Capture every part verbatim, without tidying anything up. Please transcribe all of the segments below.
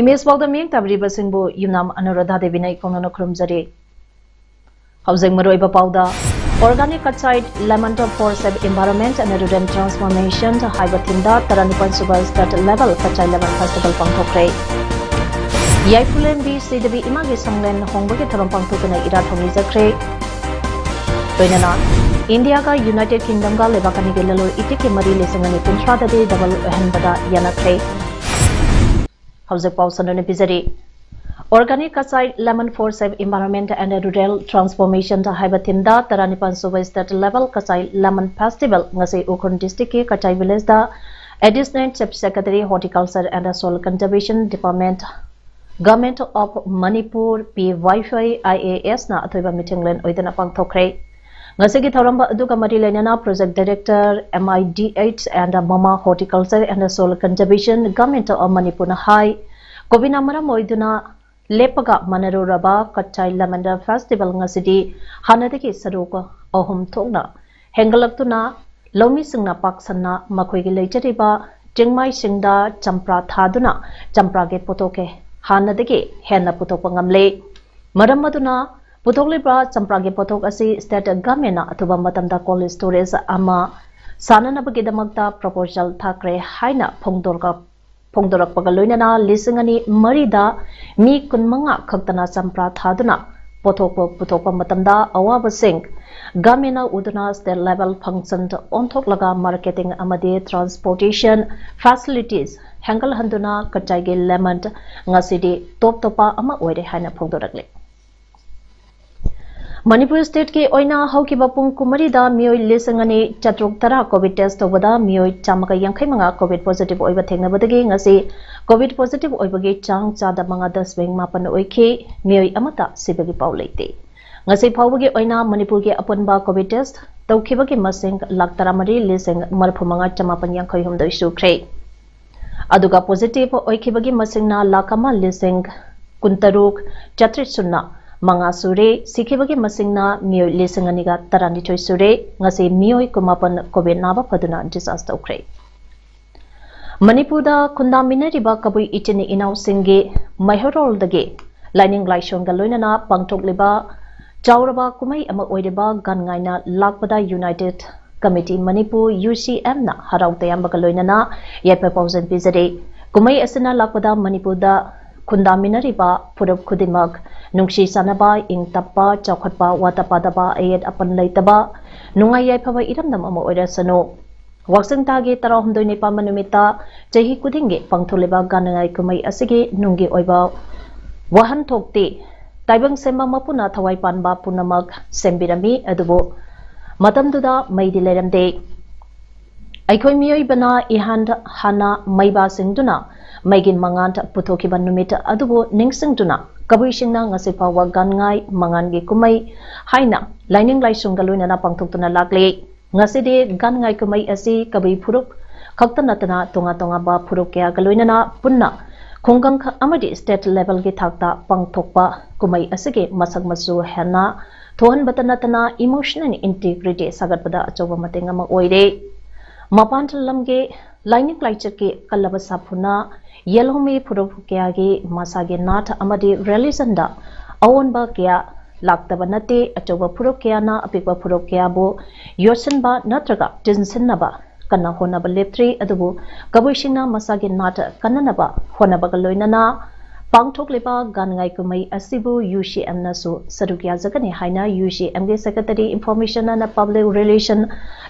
Image ꯄꯥꯎꯗ ꯃꯤꯠꯌꯦꯡ ꯇꯥꯕꯤꯔꯤꯕꯁꯤꯡꯕꯨ ꯌꯨꯝꯅꯥꯝ ꯑꯅꯨꯔꯥꯙꯥ ꯗꯦꯕꯤꯅ ꯏꯀꯣꯡꯅꯅ ꯈꯨꯔꯨꯝꯖꯔꯤ꯫ ꯍꯧꯖꯤꯛ ꯃꯔꯨꯑꯣꯏꯕ ꯄꯥꯎꯗ, Organic Kachai Lemon for Save Environment and Rural Transformation ꯍꯥꯏꯕ ꯊꯤꯝꯗ ꯇꯔꯥꯅꯤꯄꯥꯟ ꯁꯨꯕ State Level Kachai Lemon Festival ꯄꯥꯡꯊꯣꯛꯈ꯭ꯔꯦ꯫ ꯌꯥꯏꯐꯨꯂꯦꯝꯕꯤ ꯁꯤꯗꯕꯤ ꯏꯃꯥꯒꯤ ꯁꯪꯂꯦꯟ ꯍꯣꯡꯕꯒꯤ ꯊꯧꯔꯝ ꯄꯥꯡꯊꯣꯛꯇꯨꯅ ꯏꯔꯥꯠ ꯊꯧꯅꯤꯖꯈ꯭ꯔꯦ꯫ ꯂꯣꯏꯅꯅ ꯏꯟꯗꯤꯌꯥꯒ ꯌꯨꯅꯥꯏꯇꯦꯗ ꯀꯤꯡꯗꯝꯒ ꯂꯩꯕꯥꯛ ꯑꯅꯤꯒꯤ ꯂꯂꯣꯟ ꯏꯇꯤꯛꯀꯤ ꯃꯔꯤ ꯂꯤꯁꯤꯡ ꯑꯅꯤ ꯀꯨꯟꯊ꯭ꯔꯥꯗꯗꯤ ꯗꯕꯜ ꯑꯣꯏꯍꯟꯕꯗ ꯌꯥꯅꯈ꯭ꯔꯦ꯫ ꯍꯧꯖꯤꯛ ꯄꯥꯎ ꯁꯟꯗꯣꯛꯅ ꯄꯤꯖꯔꯤ꯫ Organic Kachai Lemon for Save Environment and Rural Transformation ꯍꯥꯏꯕ ꯊꯤꯝꯗ ꯇꯔꯥꯅꯤꯄꯥꯟ ꯁꯨꯕ State Level Kachai Lemon Festival ꯉꯁꯤ ꯎꯈ꯭ꯔꯨꯜ district ꯀꯤ Kachai village the Additional Chief Secretary Horticulture and Soil Conservation Department, Government of Manipur, P Y F I, I A S ꯅ ꯑꯊꯣꯏꯕ ꯃꯤꯊꯦꯡꯂꯦꯟ ꯑꯣꯏꯗꯨꯅ ꯄꯥꯡꯊꯣꯛꯈ꯭ꯔꯦ꯫ ꯉꯁꯤꯒꯤ ꯊꯧꯔꯝ ꯑꯗꯨꯒ ꯃꯔꯤ ꯂꯩꯅꯅ Project Director, M I D H and Mama Horticulture and Soil Conservation, Government of Manipur ꯅ ꯍꯥꯏ, COVID ꯅ ꯃꯔꯝ ꯑꯣꯏꯗꯨꯅ ꯂꯦꯞꯄꯒ ꯃꯥꯟꯅꯔꯨꯔꯕ Kachai Lemon Festival ꯉꯁꯤꯗꯤ ꯍꯥꯟꯅꯗꯒꯤ ꯁꯔꯨꯛ ꯑꯍꯨꯝ ꯊꯣꯛꯅ ꯍꯦꯟꯒꯠꯂꯛꯇꯨꯅ ꯂꯧꯃꯤꯁꯤꯡꯅ ꯄꯥꯛ ꯁꯟꯅ ꯃꯈꯣꯏꯒꯤ ꯂꯩꯖꯔꯤꯕ ꯆꯤꯡꯃꯥꯏꯁꯤꯡꯗ ꯆꯝꯄ꯭ꯔꯥ ꯊꯥꯗꯨꯅ ꯆꯝꯄ꯭ꯔꯥꯒꯤ ꯄꯣꯠꯊꯣꯛ ꯍꯥꯟꯅꯗꯒꯤ ꯍꯦꯟꯅ ꯄꯨꯊꯣꯛꯄ ꯉꯝꯂꯦ꯫ ꯃꯔꯝ ꯑꯗꯨꯅ ꯄꯨꯊꯣꯛꯂꯤꯕ ꯆꯝꯄ꯭ꯔꯥꯒꯤ ꯄꯣꯠꯊꯣꯛ ꯑꯁꯤ state government ꯅ ꯑꯊꯨꯕ ꯃꯇꯝꯗ cold storage ꯑꯃ ꯁꯥꯅꯅꯕꯒꯤꯗꯃꯛꯇ proposal ꯊꯥꯈ꯭ꯔꯦ ꯍꯥꯏꯅ ꯐꯣꯡꯗꯣꯔꯛ-, ꯐꯣꯡꯗꯣꯔꯛꯄꯒ ꯂꯣꯏꯅꯅ ꯂꯤꯁꯤꯡ ꯑꯅꯤ ꯃꯔꯤꯗ ꯃꯤ ꯀꯨꯟꯃꯉꯥ ꯈꯛꯇꯅ ꯆꯝꯄ꯭ꯔꯥ ꯊꯥꯗꯨꯅ ꯄꯣꯠꯊꯣꯛ ꯄꯨꯊꯣꯛꯄ ꯃꯇꯝꯗ ꯑꯋꯥꯕꯁꯤꯡ government ꯅ ꯎꯗꯨꯅ state level function ꯑꯣꯟꯊꯣꯛꯂꯒ marketing ꯑꯃꯗꯤ transportation facilities ꯍꯦꯟꯒꯠꯍꯟꯗꯨꯅ ꯀꯆꯥꯏꯒꯤ lemon ꯉꯁꯤꯗꯤ top ꯇꯣꯞꯄ ꯑꯃ ꯑꯣꯏꯔꯦ ꯍꯥꯏꯅ ꯐꯣꯡꯗꯣꯔꯛꯂꯤ꯫ ꯃꯅꯤꯄꯨꯔ ꯁ꯭ꯇꯦꯠꯀꯤ ꯑꯣꯏꯅ ꯍꯧꯈꯤꯕ ꯄꯨꯡ ꯀꯨꯟꯃꯔꯤꯗ ꯃꯤꯑꯣꯏ ꯂꯤꯁꯤꯡ ꯑꯅꯤ ꯆꯥꯇ꯭ꯔꯨꯛ ꯇꯔꯥ ꯀꯣꯚꯤꯗ ꯇꯦꯁ ꯇꯧꯕꯗ ꯃꯤꯑꯣꯏ ꯆꯥꯝꯃꯒ ꯌꯥꯡꯈꯩ ꯃꯉꯥ ꯀꯣꯚꯤꯗ ꯄꯣꯖꯤꯇꯤꯚ ꯑꯣꯏꯕ ꯊꯦꯡꯅꯕꯗꯒꯤ ꯉꯁꯤ ꯀꯣꯚꯤꯗ ꯄꯣꯖꯤꯇꯤꯚ ꯑꯣꯏꯕꯒꯤ ꯆꯥꯡ ꯆꯥꯗ ꯃꯉꯥ ꯗꯁꯃꯤꯛ ꯃꯥꯄꯟ ꯑꯣꯏꯈꯤ꯫ ꯃꯤꯑꯣꯏ ꯑꯃꯠꯇ ꯁꯤꯕꯒꯤ ꯄꯥꯎ ꯂꯩꯇꯦ꯫ ꯉꯁꯤ ꯐꯥꯎꯕꯒꯤ ꯑꯣꯏꯅ ꯃꯅꯤꯄꯨꯔꯒꯤ ꯑꯄꯨꯟꯕ ꯀꯣꯚꯤꯗ ꯇꯦꯁ ꯇꯧꯈꯤꯕꯒꯤ ꯃꯁꯤꯡ ꯂꯥꯈ ꯇꯔꯥꯃꯔꯤ ꯂꯤꯁꯤꯡ ꯃꯔꯤꯐꯨ ꯃꯉꯥ ꯆꯃꯥꯄꯟ ꯌꯥꯡꯈꯩ ꯍꯨꯝꯗꯣꯏ ꯁꯨꯈ꯭ꯔꯦ꯫ ꯑꯗꯨꯒ ꯄꯣꯖꯤꯇꯤꯚ ꯑꯣꯏꯈꯤꯕꯒꯤ ꯃꯁꯤꯡꯅ ꯂꯥꯈ ꯑꯃ ꯂꯤꯁꯤꯡ ꯀꯨꯟꯇꯔꯨꯛ ꯆꯥꯇ꯭ꯔꯦꯠ ꯁꯨꯞꯅ ꯃꯉꯥ ꯁꯨꯔꯦ꯫ ꯁꯤꯈꯤꯕꯒꯤ ꯃꯁꯤꯡꯅ ꯃꯤꯑꯣꯏ ꯂꯤꯁꯤꯡ ꯑꯅꯤꯒ ꯇꯔꯥꯅꯤꯊꯣꯏ ꯁꯨꯔꯦ꯫ ꯉꯁꯤ ꯃꯤꯑꯣꯏ ꯀꯨꯟꯃꯥꯄꯟ ꯀꯣꯚꯤꯗ ꯅꯥꯕ ꯐꯗꯨꯅ ꯗꯤꯁꯆꯥꯔꯖ ꯇꯧꯈ꯭ꯔꯦ꯫ ꯃꯅꯤꯄꯨꯔꯗ ꯈꯨꯟꯗꯥꯃꯤꯟꯅꯔꯤꯕ ꯀꯕꯨꯏ ꯏꯆꯤꯟ ꯏꯅꯥꯎꯁꯤꯡꯒꯤ ꯃꯩꯍꯧꯔꯣꯜꯗꯒꯤ ꯂꯥꯏꯅꯤꯡ ꯂꯥꯏꯁꯣꯟꯒ ꯂꯣꯏꯅꯅ ꯄꯥꯡꯊꯣꯛꯂꯤꯕ ꯆꯥꯎꯔꯕ ꯀꯨꯝꯍꯩ ꯑꯃ ꯑꯣꯏꯔꯤꯕ ꯒꯥꯟ ꯉꯥꯏꯅ ꯂꯥꯛꯄꯗ ꯌꯨꯅꯥꯏꯇꯦꯗ ꯀꯃꯤꯇꯤ ꯃꯅꯤꯄꯨꯔ, ꯌꯨ ꯁꯤ ꯑꯦꯝꯅ ꯍꯔꯥꯎ ꯇꯌꯥꯝꯕꯒ ꯂꯣꯏꯅꯅ ꯌꯥꯏꯐ ꯄꯥꯎꯖꯦꯜ ꯄꯤꯖꯔꯤ꯫ ꯀꯨꯝꯍꯩ ꯑꯁꯤꯅ ꯂꯥꯛꯄꯗ ꯃꯅꯤꯄꯨꯔꯗ ꯈꯨꯟꯗꯥꯃꯤꯟꯅꯔꯤꯕ ꯐꯨꯔꯨꯞ ꯈꯨꯗꯤꯡꯃꯛ ꯅꯨꯡꯁꯤ ꯆꯥꯟꯅꯕ, ꯏꯪ ꯇꯞꯄ, ꯆꯥꯎꯈꯠꯄ, ꯋꯥꯠꯇ ꯄꯥꯗꯕ, ꯑꯌꯦꯠ ꯑꯄꯟ ꯂꯩꯇꯕ, ꯅꯨꯡꯉꯥꯏ ꯌꯥꯏꯐꯕ ꯏꯔꯝꯗꯝ ꯑꯃ ꯑꯣꯏꯔꯁꯅꯨ꯫ ꯋꯥꯛꯆꯤꯡ ꯊꯥꯒꯤ ꯇꯔꯥꯍꯨꯝꯗꯣꯏ ꯅꯤꯄꯥ ꯅꯨꯃꯤꯠꯇ ꯆꯍꯤ ꯈꯨꯗꯤꯡꯒꯤ ꯄꯥꯡꯊꯣꯛꯂꯤꯕ ꯒꯥꯟ ꯉꯥꯏ ꯀꯨꯝꯍꯩ ꯑꯁꯤꯒꯤ ꯅꯨꯡꯒꯤ ꯑꯣꯏꯕ ꯋꯥꯍꯟꯊꯣꯛꯇꯤ ꯇꯥꯏꯕꯪ ꯁꯦꯝꯕ ꯃꯄꯨꯅ ꯊꯋꯥꯏ ꯄꯥꯟꯕ ꯄꯨꯝꯅꯃꯛ ꯁꯦꯝꯕꯤꯔꯝꯃꯤ, ꯑꯗꯨꯕꯨ ꯃꯇꯝꯗꯨꯗ ꯃꯩꯗꯤ ꯂꯩꯔꯝꯗꯦ꯫ ꯑꯩꯈꯣꯏ ꯃꯤꯑꯣꯏꯕꯅ ꯏꯍꯥꯟ ꯍꯥꯟꯅ ꯃꯩꯕꯥ ꯁꯤꯡꯗꯨꯅ ꯃꯩꯒꯤ ꯃꯉꯥꯜ ꯄꯨꯊꯣꯛꯈꯤꯕ ꯅꯨꯃꯤꯠ ꯑꯗꯨꯕꯨ ꯅꯤꯡꯁꯤꯡꯗꯨꯅ ꯀꯕꯨꯏꯁꯤꯡꯅ ꯉꯁꯤ ꯐꯥꯎꯕ ꯒꯥꯟ ꯉꯥꯏ ꯃꯉꯥꯜꯒꯤ ꯀꯨꯝꯍꯩ ꯍꯥꯏꯅ ꯂꯥꯏꯅꯤꯡ ꯂꯥꯏꯁꯣꯟꯒ ꯂꯣꯏꯅꯅ ꯄꯥꯡꯊꯣꯛꯇꯨꯅ ꯂꯥꯛꯂꯤ꯫ ꯉꯁꯤꯗꯤ ꯒꯥꯟ ꯉꯥꯏ ꯀꯨꯝꯍꯩ ꯑꯁꯤ ꯀꯕꯨꯏ ꯐꯨꯔꯨꯞ ꯈꯛꯇ ꯅꯠꯇꯅ ꯇꯣꯉꯥꯟ ꯇꯣꯉꯥꯟꯕ ꯐꯨꯔꯨꯞ ꯀꯌꯥꯒ ꯂꯣꯏꯅꯅ ꯄꯨꯟꯅ ꯈꯨꯡꯒꯪ ꯑꯃꯗꯤ ꯁ꯭ꯇꯦꯠ ꯂꯦꯚꯦꯜꯒꯤ ꯊꯥꯛꯇ ꯄꯥꯡꯊꯣꯛꯄ ꯀꯨꯝꯍꯩ ꯑꯁꯤꯒꯤ ꯃꯁꯛ ꯃꯆꯨ ꯍꯦꯟꯅ ꯊꯣꯛꯍꯟꯕꯇ ꯅꯠꯇꯅ ꯏꯃꯣꯁꯅꯦꯜ ꯏꯟꯇꯤꯒ꯭ꯔꯤꯇꯤ ꯁꯥꯒꯠꯄꯗ ꯑꯆꯧꯕ ꯃꯇꯦꯡ ꯑꯃ ꯑꯣꯏꯔꯦ꯫ ꯃꯄꯥꯟ ꯂꯝꯒꯤ ꯂꯥꯏꯅꯤꯡ ꯂꯥꯏꯆꯠꯀꯤ ꯀꯜꯂꯕ ꯁꯥꯐꯨꯅ ꯌꯦꯜꯍꯧꯃꯤ ꯐꯨꯔꯨꯞ ꯀꯌꯥꯒꯤ ꯃꯁꯥꯒꯤ ꯅꯥꯠ ꯑꯃꯗꯤ ꯔꯤꯂꯤꯖꯟꯗ ꯑꯑꯣꯟꯕ ꯀꯌꯥ ꯂꯥꯛꯇꯕ ꯅꯠꯇꯦ꯫ ꯑꯆꯧꯕ ꯐꯨꯔꯨꯞ ꯀꯌꯥꯅ ꯑꯄꯤꯛꯄ ꯐꯨꯔꯨꯞ ꯀꯌꯥꯕꯨ ꯌꯣꯠꯁꯤꯟꯕ ꯅꯠꯇ꯭ꯔꯒ ꯇꯤꯟꯁꯤꯟꯅꯕ ꯀꯟꯅ ꯍꯣꯠꯅꯕ ꯂꯦꯞꯇ꯭ꯔꯤ꯫ ꯑꯗꯨꯕꯨ ꯀꯕꯨꯏꯁꯤꯡꯅ ꯃꯁꯥꯒꯤ ꯅꯥꯠ ꯀꯟꯅꯅꯕ ꯍꯣꯠꯅꯕꯒ ꯂꯣꯏꯅꯅ ꯄꯥꯡꯊꯣꯛꯂꯤꯕ ꯒꯥꯟ ꯉꯥꯏ ꯀꯨꯝꯍꯩ ꯑꯁꯤꯕꯨ ꯌꯨ ꯁꯤ ꯑꯦꯝꯅꯁꯨ ꯁꯔꯨꯛ ꯌꯥꯖꯒꯅꯤ ꯍꯥꯏꯅ ꯌꯨ ꯁꯤ ꯑꯦꯝꯒꯤ secretary information and public relation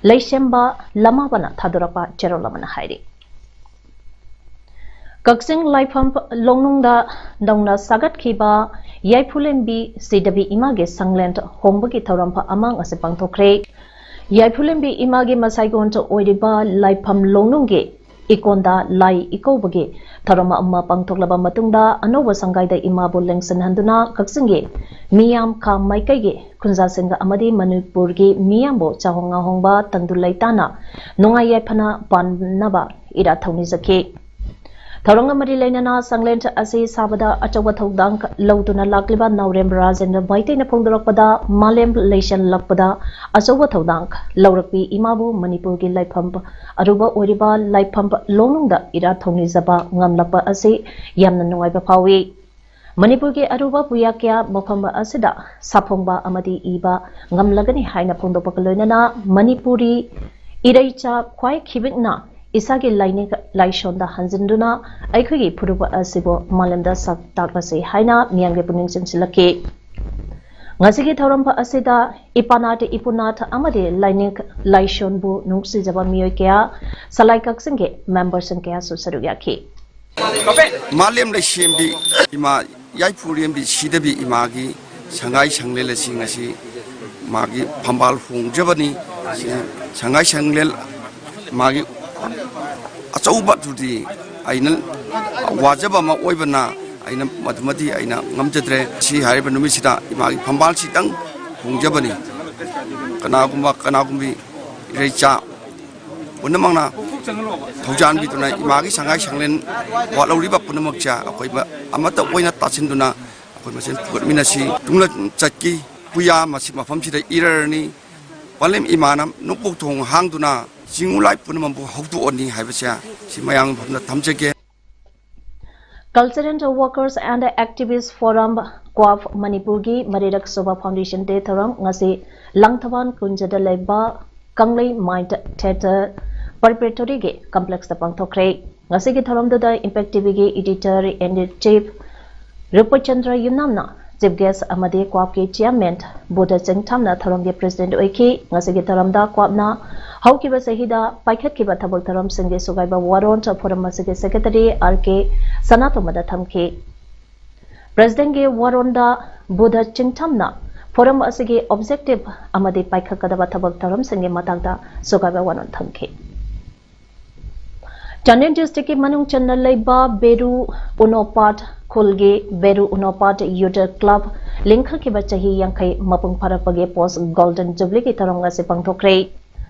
ꯂꯩꯁꯦꯝꯕ ꯂꯃꯥꯕꯅ ꯊꯥꯗꯣꯔꯛꯄ ꯆꯦꯔꯣꯜ ꯑꯃꯅ ꯍꯥꯏꯔꯤ꯫ ꯀꯛꯆꯤꯡ ꯂꯥꯏꯐꯝ ꯂꯣꯡꯅꯨꯡꯗ ꯅꯧꯅ ꯁꯥꯒꯠꯈꯤꯕ ꯌꯥꯏꯐꯨꯂꯦꯝꯕꯤ ꯁꯤꯗꯕꯤ ꯏꯃꯥꯒꯤ ꯁꯪꯂꯦꯟ ꯍꯣꯡꯕꯒꯤ ꯊꯧꯔꯝ ꯑꯃ ꯉꯁꯤ ꯄꯥꯡꯊꯣꯛꯈ꯭ꯔꯦ꯫ ꯌꯥꯏꯐꯨꯂꯦꯝꯕꯤ ꯏꯃꯥꯒꯤ ꯃꯁꯥꯏꯒꯣꯟ ꯑꯣꯏꯔꯤꯕ ꯂꯥꯏꯐꯝ ꯂꯣꯡꯅꯨꯡꯒꯤ ꯏꯀꯣꯟꯗ ꯂꯥꯏ ꯏꯀꯧꯕꯒꯤ ꯊꯧꯔꯝ ꯑꯃ ꯄꯥꯡꯊꯣꯛꯂꯕ ꯃꯇꯨꯡꯗ ꯑꯅꯧꯕ ꯁꯪꯒꯥꯏꯗ ꯏꯃꯥꯕꯨ ꯂꯦꯡꯁꯤꯟꯍꯟꯗꯨꯅ ꯀꯛꯆꯤꯡꯒꯤ ꯃꯤꯌꯥꯝ ꯈꯥ ꯃꯥꯏꯀꯩꯒꯤ ꯈꯨꯟꯖꯥꯁꯤꯡꯒ ꯑꯃꯗꯤ ꯃꯅꯤꯄꯨꯔꯒꯤ ꯃꯤꯌꯥꯝꯕꯨ ꯆꯥꯍꯣꯡ ꯉꯥꯍꯣꯡꯕ ꯇꯪꯗꯨ ꯂꯩꯇꯥꯅ ꯅꯨꯡꯉꯥꯏ ꯌꯥꯏꯐꯅ ꯄꯥꯟꯅꯕ ꯏꯔꯥꯠ ꯊꯧꯅꯤꯖꯈꯤ꯫ ꯊꯧꯔꯝꯒ ꯃꯔꯤ ꯂꯩꯅꯅ ꯁꯪꯂꯦꯟ ꯑꯁꯤ ꯁꯥꯕꯗ ꯑꯆꯧꯕ ꯊꯧꯗꯥꯡ ꯂꯧꯗꯨꯅ ꯂꯥꯛꯂꯤꯕ ꯅꯥꯎꯔꯦꯝ ꯔꯥꯖꯦꯟꯗ꯭ꯔ ꯃꯩꯇꯩꯅ ꯐꯣꯡꯗꯣꯔꯛꯄꯗ ꯃꯥꯂꯦꯝ ꯂꯩꯁꯜꯂꯛꯄꯗ ꯑꯆꯧꯕ ꯊꯧꯗꯥꯡ ꯂꯧꯔꯛꯄꯤ ꯏꯃꯥꯕꯨ ꯃꯅꯤꯄꯨꯔꯒꯤ ꯂꯥꯏꯐꯝ ꯑꯔꯨꯕ ꯑꯣꯏꯔꯤꯕ ꯂꯥꯏꯐꯝ ꯂꯣꯡꯅꯨꯡꯗ ꯏꯔꯥꯠ ꯊꯧꯅꯤꯖꯕ ꯉꯝꯂꯛꯄ ꯑꯁꯤ ꯌꯥꯝꯅ ꯅꯨꯡꯉꯥꯏꯕ ꯐꯥꯎꯏ꯫ ꯃꯅꯤꯄꯨꯔꯒꯤ ꯑꯔꯨꯕ ꯄꯨꯌꯥ ꯀꯌꯥ ꯃꯐꯝ ꯑꯁꯤꯗ ꯁꯥꯐꯣꯡꯕ ꯑꯃꯗꯤ ꯏꯕ ꯉꯝꯂꯒꯅꯤ ꯍꯥꯏꯅ ꯐꯣꯡꯗꯣꯛꯄꯒ ꯂꯣꯏꯅꯅ ꯃꯅꯤꯄꯨꯔꯤ ꯏꯔꯩꯆꯥ ꯈ꯭ꯋꯥꯏ ꯈꯤꯕꯤꯛꯅ ꯏꯁꯥꯒꯤ ꯂꯥꯏꯅꯤꯡ ꯂꯥꯏꯁꯣꯟꯗ ꯍꯟꯖꯤꯟꯗꯨꯅ ꯑꯩꯈꯣꯏꯒꯤ ꯐꯨꯔꯨꯞ ꯑꯁꯤꯕꯨ ꯃꯥꯂꯦꯝꯗ ꯁꯛ ꯇꯥꯛꯂꯁꯤ ꯍꯥꯏꯅ ꯃꯤꯌꯥꯝꯒꯤ ꯄꯨꯛꯅꯤꯡ ꯆꯤꯡꯁꯤꯜꯂꯛꯈꯤ꯫ ꯉꯁꯤꯒꯤ ꯊꯧꯔꯝ ꯑꯁꯤꯗ ꯏꯄꯥꯅꯥꯠ ꯏꯄꯨꯅꯥꯠ ꯑꯃꯗꯤ ꯂꯥꯏꯅꯤꯡ ꯂꯥꯏꯁꯣꯟꯕꯨ ꯅꯨꯡꯁꯤꯖꯕ ꯃꯤꯑꯣꯏ ꯀꯌꯥ, ꯁꯂꯥꯏ ꯀꯛꯆꯤꯡꯒꯤ ꯃꯦꯝꯕꯔꯁꯤꯡ ꯀꯌꯥꯁꯨ ꯁꯔꯨꯛ ꯌꯥꯈꯤ꯫ ꯃꯥꯂꯦꯝ ꯂꯩꯁꯦꯝꯕꯤ ꯏꯃꯥ ꯌꯥꯏꯐꯨꯔꯦꯝꯕꯤ ꯁꯤꯗꯕꯤ ꯏꯃꯥꯒꯤ ꯁꯉꯥꯏ ꯁꯪꯂꯦꯟ ꯑꯁꯤ ꯉꯁꯤ ꯃꯥꯒꯤ ꯐꯝꯕꯥꯜ ꯍꯣꯡꯖꯕꯅꯤ꯫ ꯁꯉꯥꯏ ꯁꯪꯂꯦꯟ ꯃꯥꯒꯤ ꯑꯆꯧꯕꯗꯨꯗꯤ ꯑꯩꯅ ꯋꯥꯖꯕ ꯑꯃ ꯑꯣꯏꯕꯅ ꯑꯩꯅ ꯃꯗꯨꯃꯗꯤ ꯑꯩꯅ ꯉꯝꯖꯗ꯭ꯔꯦ꯫ ꯁꯤ ꯍꯥꯏꯔꯤꯕ ꯅꯨꯃꯤꯠꯁꯤꯗ ꯏꯃꯥꯒꯤ ꯐꯝꯕꯥꯜꯁꯤꯗꯪ ꯍꯣꯡꯖꯕꯅꯤ꯫ ꯀꯅꯥꯒꯨꯝꯕ ꯀꯅꯥꯒꯨꯝꯕꯤ ꯏꯔꯩꯆꯥ ꯄꯨꯝꯅꯃꯛꯅ ꯊꯧꯖꯥꯟꯕꯤꯗꯨꯅ ꯏꯃꯥꯒꯤ ꯁꯉꯥꯏ ꯁꯪꯂꯦꯟ ꯋꯥꯠꯍꯧꯔꯤꯕ ꯄꯨꯝꯅꯃꯛꯁꯦ ꯑꯩꯈꯣꯏ ꯑꯃꯠꯇ ꯑꯣꯏꯅ ꯇꯥꯁꯤꯟꯗꯨꯅ ꯑꯩꯈꯣꯏ ꯃꯁꯦꯟ ꯐꯨꯒꯠꯃꯤꯟꯅꯁꯤ꯫ ꯇꯨꯡꯂ ꯆꯠꯀꯤ ꯄꯨꯌꯥ ꯃꯁꯤ ꯃꯐꯝꯁꯤꯗ ꯏꯔꯔꯅꯤ꯫ ꯄꯂꯦꯝ ꯏꯃꯥꯅ ꯅꯣꯡꯄꯣꯛ ꯊꯣꯡ ꯍꯥꯡꯗꯨꯅ ꯆꯤꯡꯉꯨ ꯂꯥꯏ ꯄꯨꯝꯅꯃꯛꯄꯨ ꯍꯧꯗꯣꯛꯑꯅꯤ ꯍꯥꯏꯕꯁꯦ ꯁꯤ ꯃꯌꯥꯝꯒꯤ ꯃꯐꯝꯗ ꯊꯝꯖꯒꯦ꯫ Culture and Workers and Activist Forum, ꯀ꯭ꯋꯥꯞ, ꯃꯅꯤꯄꯨꯔꯒꯤ ꯃꯔꯤꯔꯛ ꯁꯨꯕ Foundation Day ꯊꯧꯔꯝ ꯉꯁꯤ ꯂꯪꯊꯕꯥꯜ ꯀꯨꯟꯖꯗ ꯂꯩꯕ ꯀꯪꯂꯩ Mind Theatre Preparatoryꯒꯤ complexꯇ ꯄꯥꯡꯊꯣꯛꯈ꯭ꯔꯦ꯫ ꯉꯁꯤꯒꯤ ꯊꯧꯔꯝꯗꯨꯗ Impact TVꯒꯤ editor and chief ꯔꯨꯄꯆꯟꯗ꯭ꯔ ꯌꯨꯝꯅꯥꯝꯅ chief guest ꯑꯃꯗꯤ ꯀ꯭ꯋꯥꯞꯀꯤ chairman ꯕꯨꯙ ꯆꯤꯡꯊꯥꯝꯅ ꯊꯧꯔꯝꯒꯤ president ꯑꯣꯏꯈꯤ꯫ ꯉꯁꯤꯒꯤ ꯊꯧꯔꯝꯗ ꯀ꯭ꯋꯥꯞꯅ ꯍꯧꯈꯤꯕ ꯆꯍꯤꯗ ꯄꯥꯏꯈꯠꯈꯤꯕ ꯊꯕꯛ ꯊꯧꯔꯝꯁꯤꯡꯒꯤ ꯁꯨꯒꯥꯏꯕ ꯋꯥꯔꯣꯟ ꯐꯣꯔꯝ ꯑꯁꯤꯒꯤ ꯁꯦꯀ꯭ꯔꯦꯇꯔꯤ ꯑꯥꯔ ꯀꯦ ꯁꯅꯥꯇꯣꯝꯕꯗ ꯊꯝꯈꯤ꯫ ꯄ꯭ꯔꯦꯁꯤꯗꯦꯟꯠꯀꯤ ꯋꯥꯔꯣꯟꯗ ꯕꯨꯙ ꯆꯤꯡꯊꯝꯅ ꯐꯣꯔꯝ ꯑꯁꯤꯒꯤ ꯑꯣꯕꯖꯦꯛꯇꯤꯚ ꯑꯃꯗꯤ ꯄꯥꯏꯈꯠꯀꯗꯕ ꯊꯕꯛ ꯊꯧꯔꯝꯁꯤꯡꯒꯤ ꯃꯇꯥꯡꯗ ꯁꯨꯒꯥꯏꯕ ꯋꯥꯔꯣꯟ ꯊꯝꯈꯤ꯫ ꯆꯥꯟꯗꯦꯜ ꯗꯤꯁꯇ꯭ꯔꯤꯛꯀꯤ ꯃꯅꯨꯡ ꯆꯟꯅ ꯂꯩꯕ ꯕꯦꯔꯨ ꯎꯅꯣꯄꯥꯠ ꯈꯨꯜꯒꯤ ꯕꯦꯔꯨ ꯎꯅꯣꯄꯥꯠ ꯌꯨꯠ ꯀ꯭ꯂꯕ ꯂꯤꯡꯈꯠꯈꯤꯕ ꯆꯍꯤ ꯌꯥꯡꯈꯩ ꯃꯄꯨꯡ ꯐꯥꯔꯛꯄꯒꯤ ꯄꯣꯁ ꯒꯣꯜꯗꯟ ꯖꯨꯕ꯭ꯂꯤꯒꯤ ꯊꯧꯔꯝ ꯑꯁꯤ ꯄꯥꯡꯊꯣꯛꯈ꯭ꯔꯦ꯫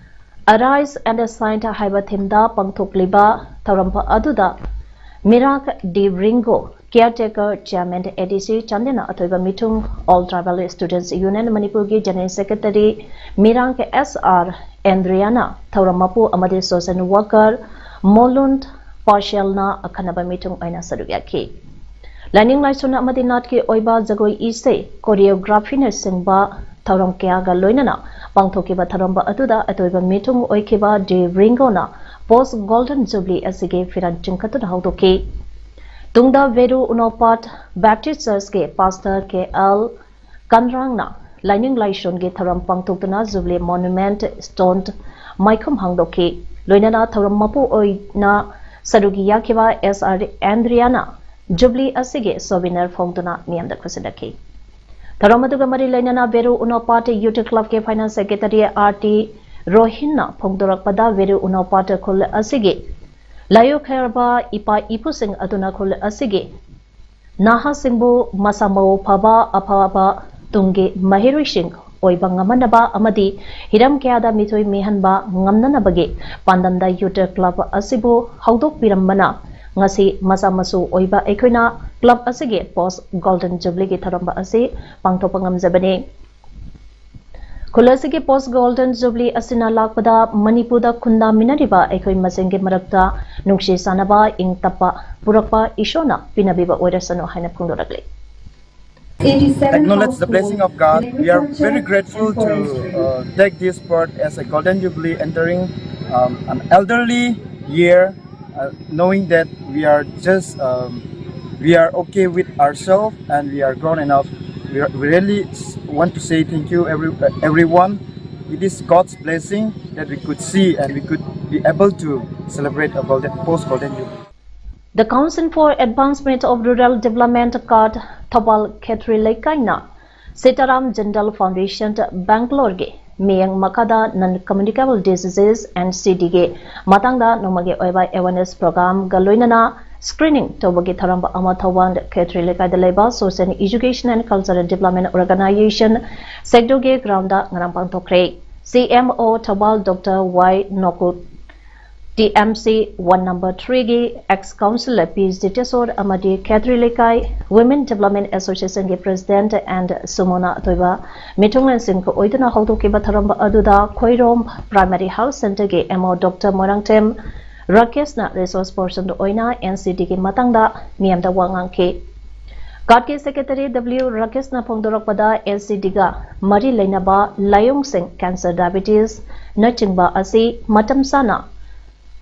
Arise and Shine ꯍꯥꯏꯕ ꯊꯤꯝꯗ ꯄꯥꯡꯊꯣꯛꯂꯤꯕ ꯊꯧꯔꯝ ꯑꯗꯨꯗ ꯃꯤꯔꯥꯛ ꯗꯤ ꯔꯤꯡꯒꯣ, ꯀꯤꯌꯔꯇꯦꯀꯔ ꯆꯤꯌꯔꯃꯦꯟ ꯑꯦ ꯗꯤ ꯁꯤ ꯆꯥꯟꯗꯦꯜꯅ ꯑꯊꯣꯏꯕ ꯃꯤꯊꯨꯡ, ꯑꯣꯜ ꯇ꯭ꯔꯥꯏꯕꯦꯜ ꯁ꯭ꯇꯨꯗꯦꯟꯠꯁ ꯌꯨꯅꯤꯌꯟ ꯃꯅꯤꯄꯨꯔꯒꯤ ꯖꯦꯅꯔꯦꯜ ꯁꯦꯀ꯭ꯔꯦꯇꯔꯤ ꯃꯤꯔꯥꯡ ꯑꯦꯁ ꯑꯥꯔ ꯑꯦꯟꯗ꯭ꯔꯤꯌꯥꯅ ꯊꯧꯔꯝ ꯃꯄꯨ ꯑꯃꯗꯤ ꯁꯣꯁꯤꯌꯦꯜ ꯋꯥꯔꯀꯔ ꯃꯣꯂꯨꯟ ꯄꯥꯁꯦꯜꯅ ꯑꯈꯟꯅꯕ ꯃꯤꯊꯨꯡ ꯑꯣꯏꯅ ꯁꯔꯨꯛ ꯌꯥꯈꯤ꯫ ꯂꯥꯏꯅꯤꯡ ꯂꯥꯏꯁꯣꯟ ꯑꯃꯗꯤ ꯅꯥꯠꯀꯤ ꯑꯣꯏꯕ ꯖꯒꯣꯏ ꯏꯁꯩ, ꯀꯣꯔꯤꯌꯣꯒ꯭ꯔꯥꯐꯤꯅꯆꯤꯡꯕ ꯊꯧꯔꯝ ꯀꯌꯥꯒ ꯂꯣꯏꯅꯅ ꯄꯥꯡꯊꯣꯛꯈꯤꯕ ꯊꯧꯔꯝ ꯑꯗꯨꯗ ꯑꯇꯣꯏꯕ ꯃꯤꯊꯨꯡ ꯑꯣꯏꯈꯤꯕ ꯗꯤ ꯔꯤꯡꯒꯣꯅ ꯄꯣꯁ ꯒꯣꯜꯗꯟ ꯖꯨꯕ꯭ꯂꯤ ꯑꯁꯤꯒꯤ ꯐꯤꯔꯥꯟ ꯆꯤꯡꯈꯠꯇꯨꯅ ꯍꯧꯗꯣꯛꯈꯤ꯫ ꯇꯨꯡꯗ ꯚꯦꯔꯨ ꯎꯅꯣꯄꯥꯠ ꯕꯦꯞꯇꯤꯁ ꯆꯔꯆꯀꯤ ꯄꯥꯁꯇꯔ ꯀꯦ ꯑꯦꯜ ꯀꯟꯔꯥꯡꯅ ꯂꯥꯏꯅꯤꯡ ꯂꯥꯏꯁꯣꯟꯒꯤ ꯊꯧꯔꯝ ꯄꯥꯡꯊꯣꯛꯇꯨꯅ ꯖꯨꯕ꯭ꯂꯤ ꯃꯣꯅꯨꯃꯦꯟꯠ ꯁ꯭ꯇꯣꯟ ꯃꯥꯏꯈꯨꯝ ꯍꯥꯡꯗꯣꯛꯈꯤ꯫ ꯂꯣꯏꯅꯅ ꯊꯧꯔꯝ ꯃꯄꯨ ꯑꯣꯏꯅ ꯁꯔꯨꯛ ꯌꯥꯈꯤꯕ ꯑꯦꯁ ꯑꯥꯔ ꯑꯦꯟꯗ꯭ꯔꯤꯌꯥꯅ ꯖꯨꯕ꯭ꯂꯤ ꯑꯁꯤꯒꯤ ꯁꯣꯚꯦꯅꯤꯌꯔ ꯐꯣꯡꯗꯨꯅ ꯃꯤꯌꯥꯝꯗ ꯈꯨꯠꯁꯤꯟꯅꯈꯤ꯫ ꯊꯧꯔꯝ ꯑꯗꯨꯒ ꯃꯔꯤ ꯂꯩꯅꯅ ꯚꯦꯔꯨ ꯎꯅꯣꯄꯥꯠ ꯌꯨꯠ ꯀ꯭ꯂꯕꯀꯤ ꯐꯥꯏꯅꯥꯟꯁ ꯁꯦꯀ꯭ꯔꯦꯇꯔꯤ ꯑꯥꯔ ꯇꯤ ꯔꯣꯍꯤꯟꯅ ꯐꯣꯡꯗꯣꯔꯛꯄꯗ, ꯚꯦꯔꯨ ꯎꯅꯣꯄꯥꯠ ꯈꯨꯜ ꯑꯁꯤꯒꯤ ꯂꯥꯏꯑꯣꯏꯈ꯭ꯔꯕ ꯏꯄꯥ ꯏꯄꯨꯁꯤꯡ ꯑꯗꯨꯅ ꯈꯨꯜ ꯑꯁꯤꯒꯤ ꯅꯍꯥꯁꯤꯡꯕꯨ ꯃꯁꯥ ꯃꯎ ꯐꯕ, ꯑꯐꯕ ꯇꯨꯡꯒꯤ ꯃꯍꯩꯔꯣꯏꯁꯤꯡ ꯑꯣꯏꯕ ꯉꯝꯍꯟꯅꯕ ꯑꯃꯗꯤ ꯍꯤꯔꯝ ꯀꯌꯥꯗ ꯃꯤꯊꯣꯏ ꯃꯤꯍꯟꯕ ꯉꯝꯅꯅꯕꯒꯤ ꯄꯥꯟꯗꯝꯗ ꯌꯨꯠ ꯀ꯭ꯂꯕ ꯑꯁꯤꯕꯨ ꯍꯧꯗꯣꯛꯄꯤꯔꯝꯕꯅ ꯉꯁꯤ ꯃꯆꯥ ꯃꯁꯨ ꯑꯣꯏꯕ ꯑꯩꯈꯣꯏꯅ ꯀ꯭ꯂꯕ ꯑꯁꯤꯒꯤ ꯄꯣꯁ ꯒꯣꯜꯗꯟ ꯖꯨꯕ꯭ꯂꯤꯒꯤ ꯊꯧꯔꯝ ꯑꯁꯤ ꯄꯥꯡꯊꯣꯛꯄ ꯉꯝꯖꯕꯅꯤ꯫ ꯈꯨꯜ ꯑꯁꯤꯒꯤ ꯄꯣꯁ ꯒꯣꯜꯗꯟ ꯖꯨꯕ꯭ꯂꯤ ꯑꯁꯤꯅ ꯂꯥꯛꯄꯗ ꯃꯅꯤꯄꯨꯔꯗ ꯈꯨꯟꯗꯥꯃꯤꯟꯅꯔꯤꯕ ꯑꯩꯈꯣꯏ ꯃꯁꯦꯟꯒꯤ ꯃꯔꯛꯇ ꯅꯨꯡꯁꯤ ꯆꯥꯟꯅꯕ, ꯏꯪ ꯇꯞꯄ ꯄꯨꯔꯛꯄ ꯏꯁꯣꯔꯅ ꯄꯤꯅꯕꯤꯕ ꯑꯣꯏꯔꯁꯅꯨ ꯍꯥꯏꯅ ꯐꯣꯡꯗꯣꯔꯛꯂꯤ꯫ Acknowledge the blessing of God. We are very grateful to uh, take this part as a Golden Jubilee, entering um, an elderly year, uh, knowing that we are just um, we are okay with ourselves and we are grown enough. We, are, we really s- want to say thank you, every, uh, everyone. It is God's blessing that we could see and we could be able to celebrate a golden, post-golden jubilee. The Council for Advancement of Rural Development CARD Thoubal Khetri ꯂꯩꯀꯥꯏꯅ Sitaram Jindal foundation ꯕꯦꯡꯒ꯭ꯂꯣꯔꯒꯤ ꯃꯤꯠꯌꯦꯡ ꯃꯈꯥꯗ ꯅꯟ ꯀꯝꯃ꯭ꯌꯨꯅꯤꯀꯦꯕꯜ diseases and C ꯗꯤꯒꯤ ꯃꯇꯥꯡꯗ ꯅꯣꯡꯃꯒꯤ ꯑꯣꯏꯕ awareness ꯄ꯭ꯔꯣꯒ꯭ꯔꯥꯝꯒ ꯂꯣꯏꯅꯅ screening ꯇꯧꯕꯒꯤ ꯊꯧꯔꯝ ꯑꯃ ꯊꯧꯕꯥꯜ ꯈꯦꯇ꯭ꯔꯤ ꯂꯩꯀꯥꯏꯗ ꯂꯩꯕ social education and cultural development organisation ꯁꯦꯛꯗꯣꯒꯤ ꯒ꯭ꯔꯥꯎꯟꯗ ꯉꯔꯥꯡ ꯄꯥꯡꯊꯣꯛꯈ꯭ꯔꯦ꯫ C M O Thoubal doctor Y ꯅꯣꯀꯨꯠ, T M C ward number ꯊ꯭ꯔꯤꯒꯤ ꯑꯦꯛꯁ ꯀꯥꯎꯟꯁꯤꯂꯔ ꯄꯤ ꯖꯤꯇꯦꯁꯣꯔ ꯑꯃꯗꯤ ꯈꯦꯇ꯭ꯔꯤ ꯂꯩꯀꯥꯏ ꯋꯤꯃꯦꯟ ꯗꯤꯕ꯭ꯂꯞꯃꯦꯟ ꯑꯦꯁꯣꯁꯤꯌꯦꯁꯟꯒꯤ ꯄ꯭ꯔꯦꯁꯤꯗꯦꯟꯠ ꯑꯦꯟ ꯁꯨꯃꯣꯅꯥ ꯊꯣꯏꯕ ꯃꯤꯊꯨꯡꯂꯦꯟꯁꯤꯡꯒ ꯑꯣꯏꯗꯨꯅ ꯍꯧꯗꯣꯛꯈꯤꯕ ꯊꯧꯔꯝ ꯑꯗꯨꯗ ꯈꯣꯏꯔꯣꯝ ꯄ꯭ꯔꯥꯏꯃꯥꯔꯤ ꯍꯦꯜꯊ ꯁꯦꯟꯇꯔꯒꯤ ꯑꯦꯝ ꯑꯣ ꯗꯣꯛꯇꯔ ꯃꯣꯏꯔꯥꯡꯊꯦꯝ ꯔꯥꯀꯦꯁꯅ ꯔꯤꯁꯣꯔꯁ ꯄꯔꯁꯟ ꯑꯣꯏꯅ ꯑꯦꯟ ꯁꯤ ꯗꯤꯒꯤ ꯃꯇꯥꯡꯗ ꯃꯤꯌꯥꯝꯗ ꯋꯥ ꯉꯥꯡꯈꯤ꯫ ꯀꯥꯔꯗꯀꯤ ꯁꯦꯀ꯭ꯔꯦꯇꯔꯤ ꯗꯕ꯭ꯂꯤꯎ ꯔꯥꯀꯦꯁꯅ ꯐꯣꯡꯗꯣꯔꯛꯄꯗ, ꯑꯦꯟ ꯁꯤ ꯗꯤꯒ ꯃꯔꯤ ꯂꯩꯅꯕ ꯂꯥꯏꯑꯣꯡꯁꯤꯡ, ꯀꯦꯟꯁꯔ, ꯗꯥꯏꯕꯦꯇꯤꯁꯅꯆꯤꯡꯕ ꯑꯁꯤ ꯃꯇꯝ ꯆꯥꯅ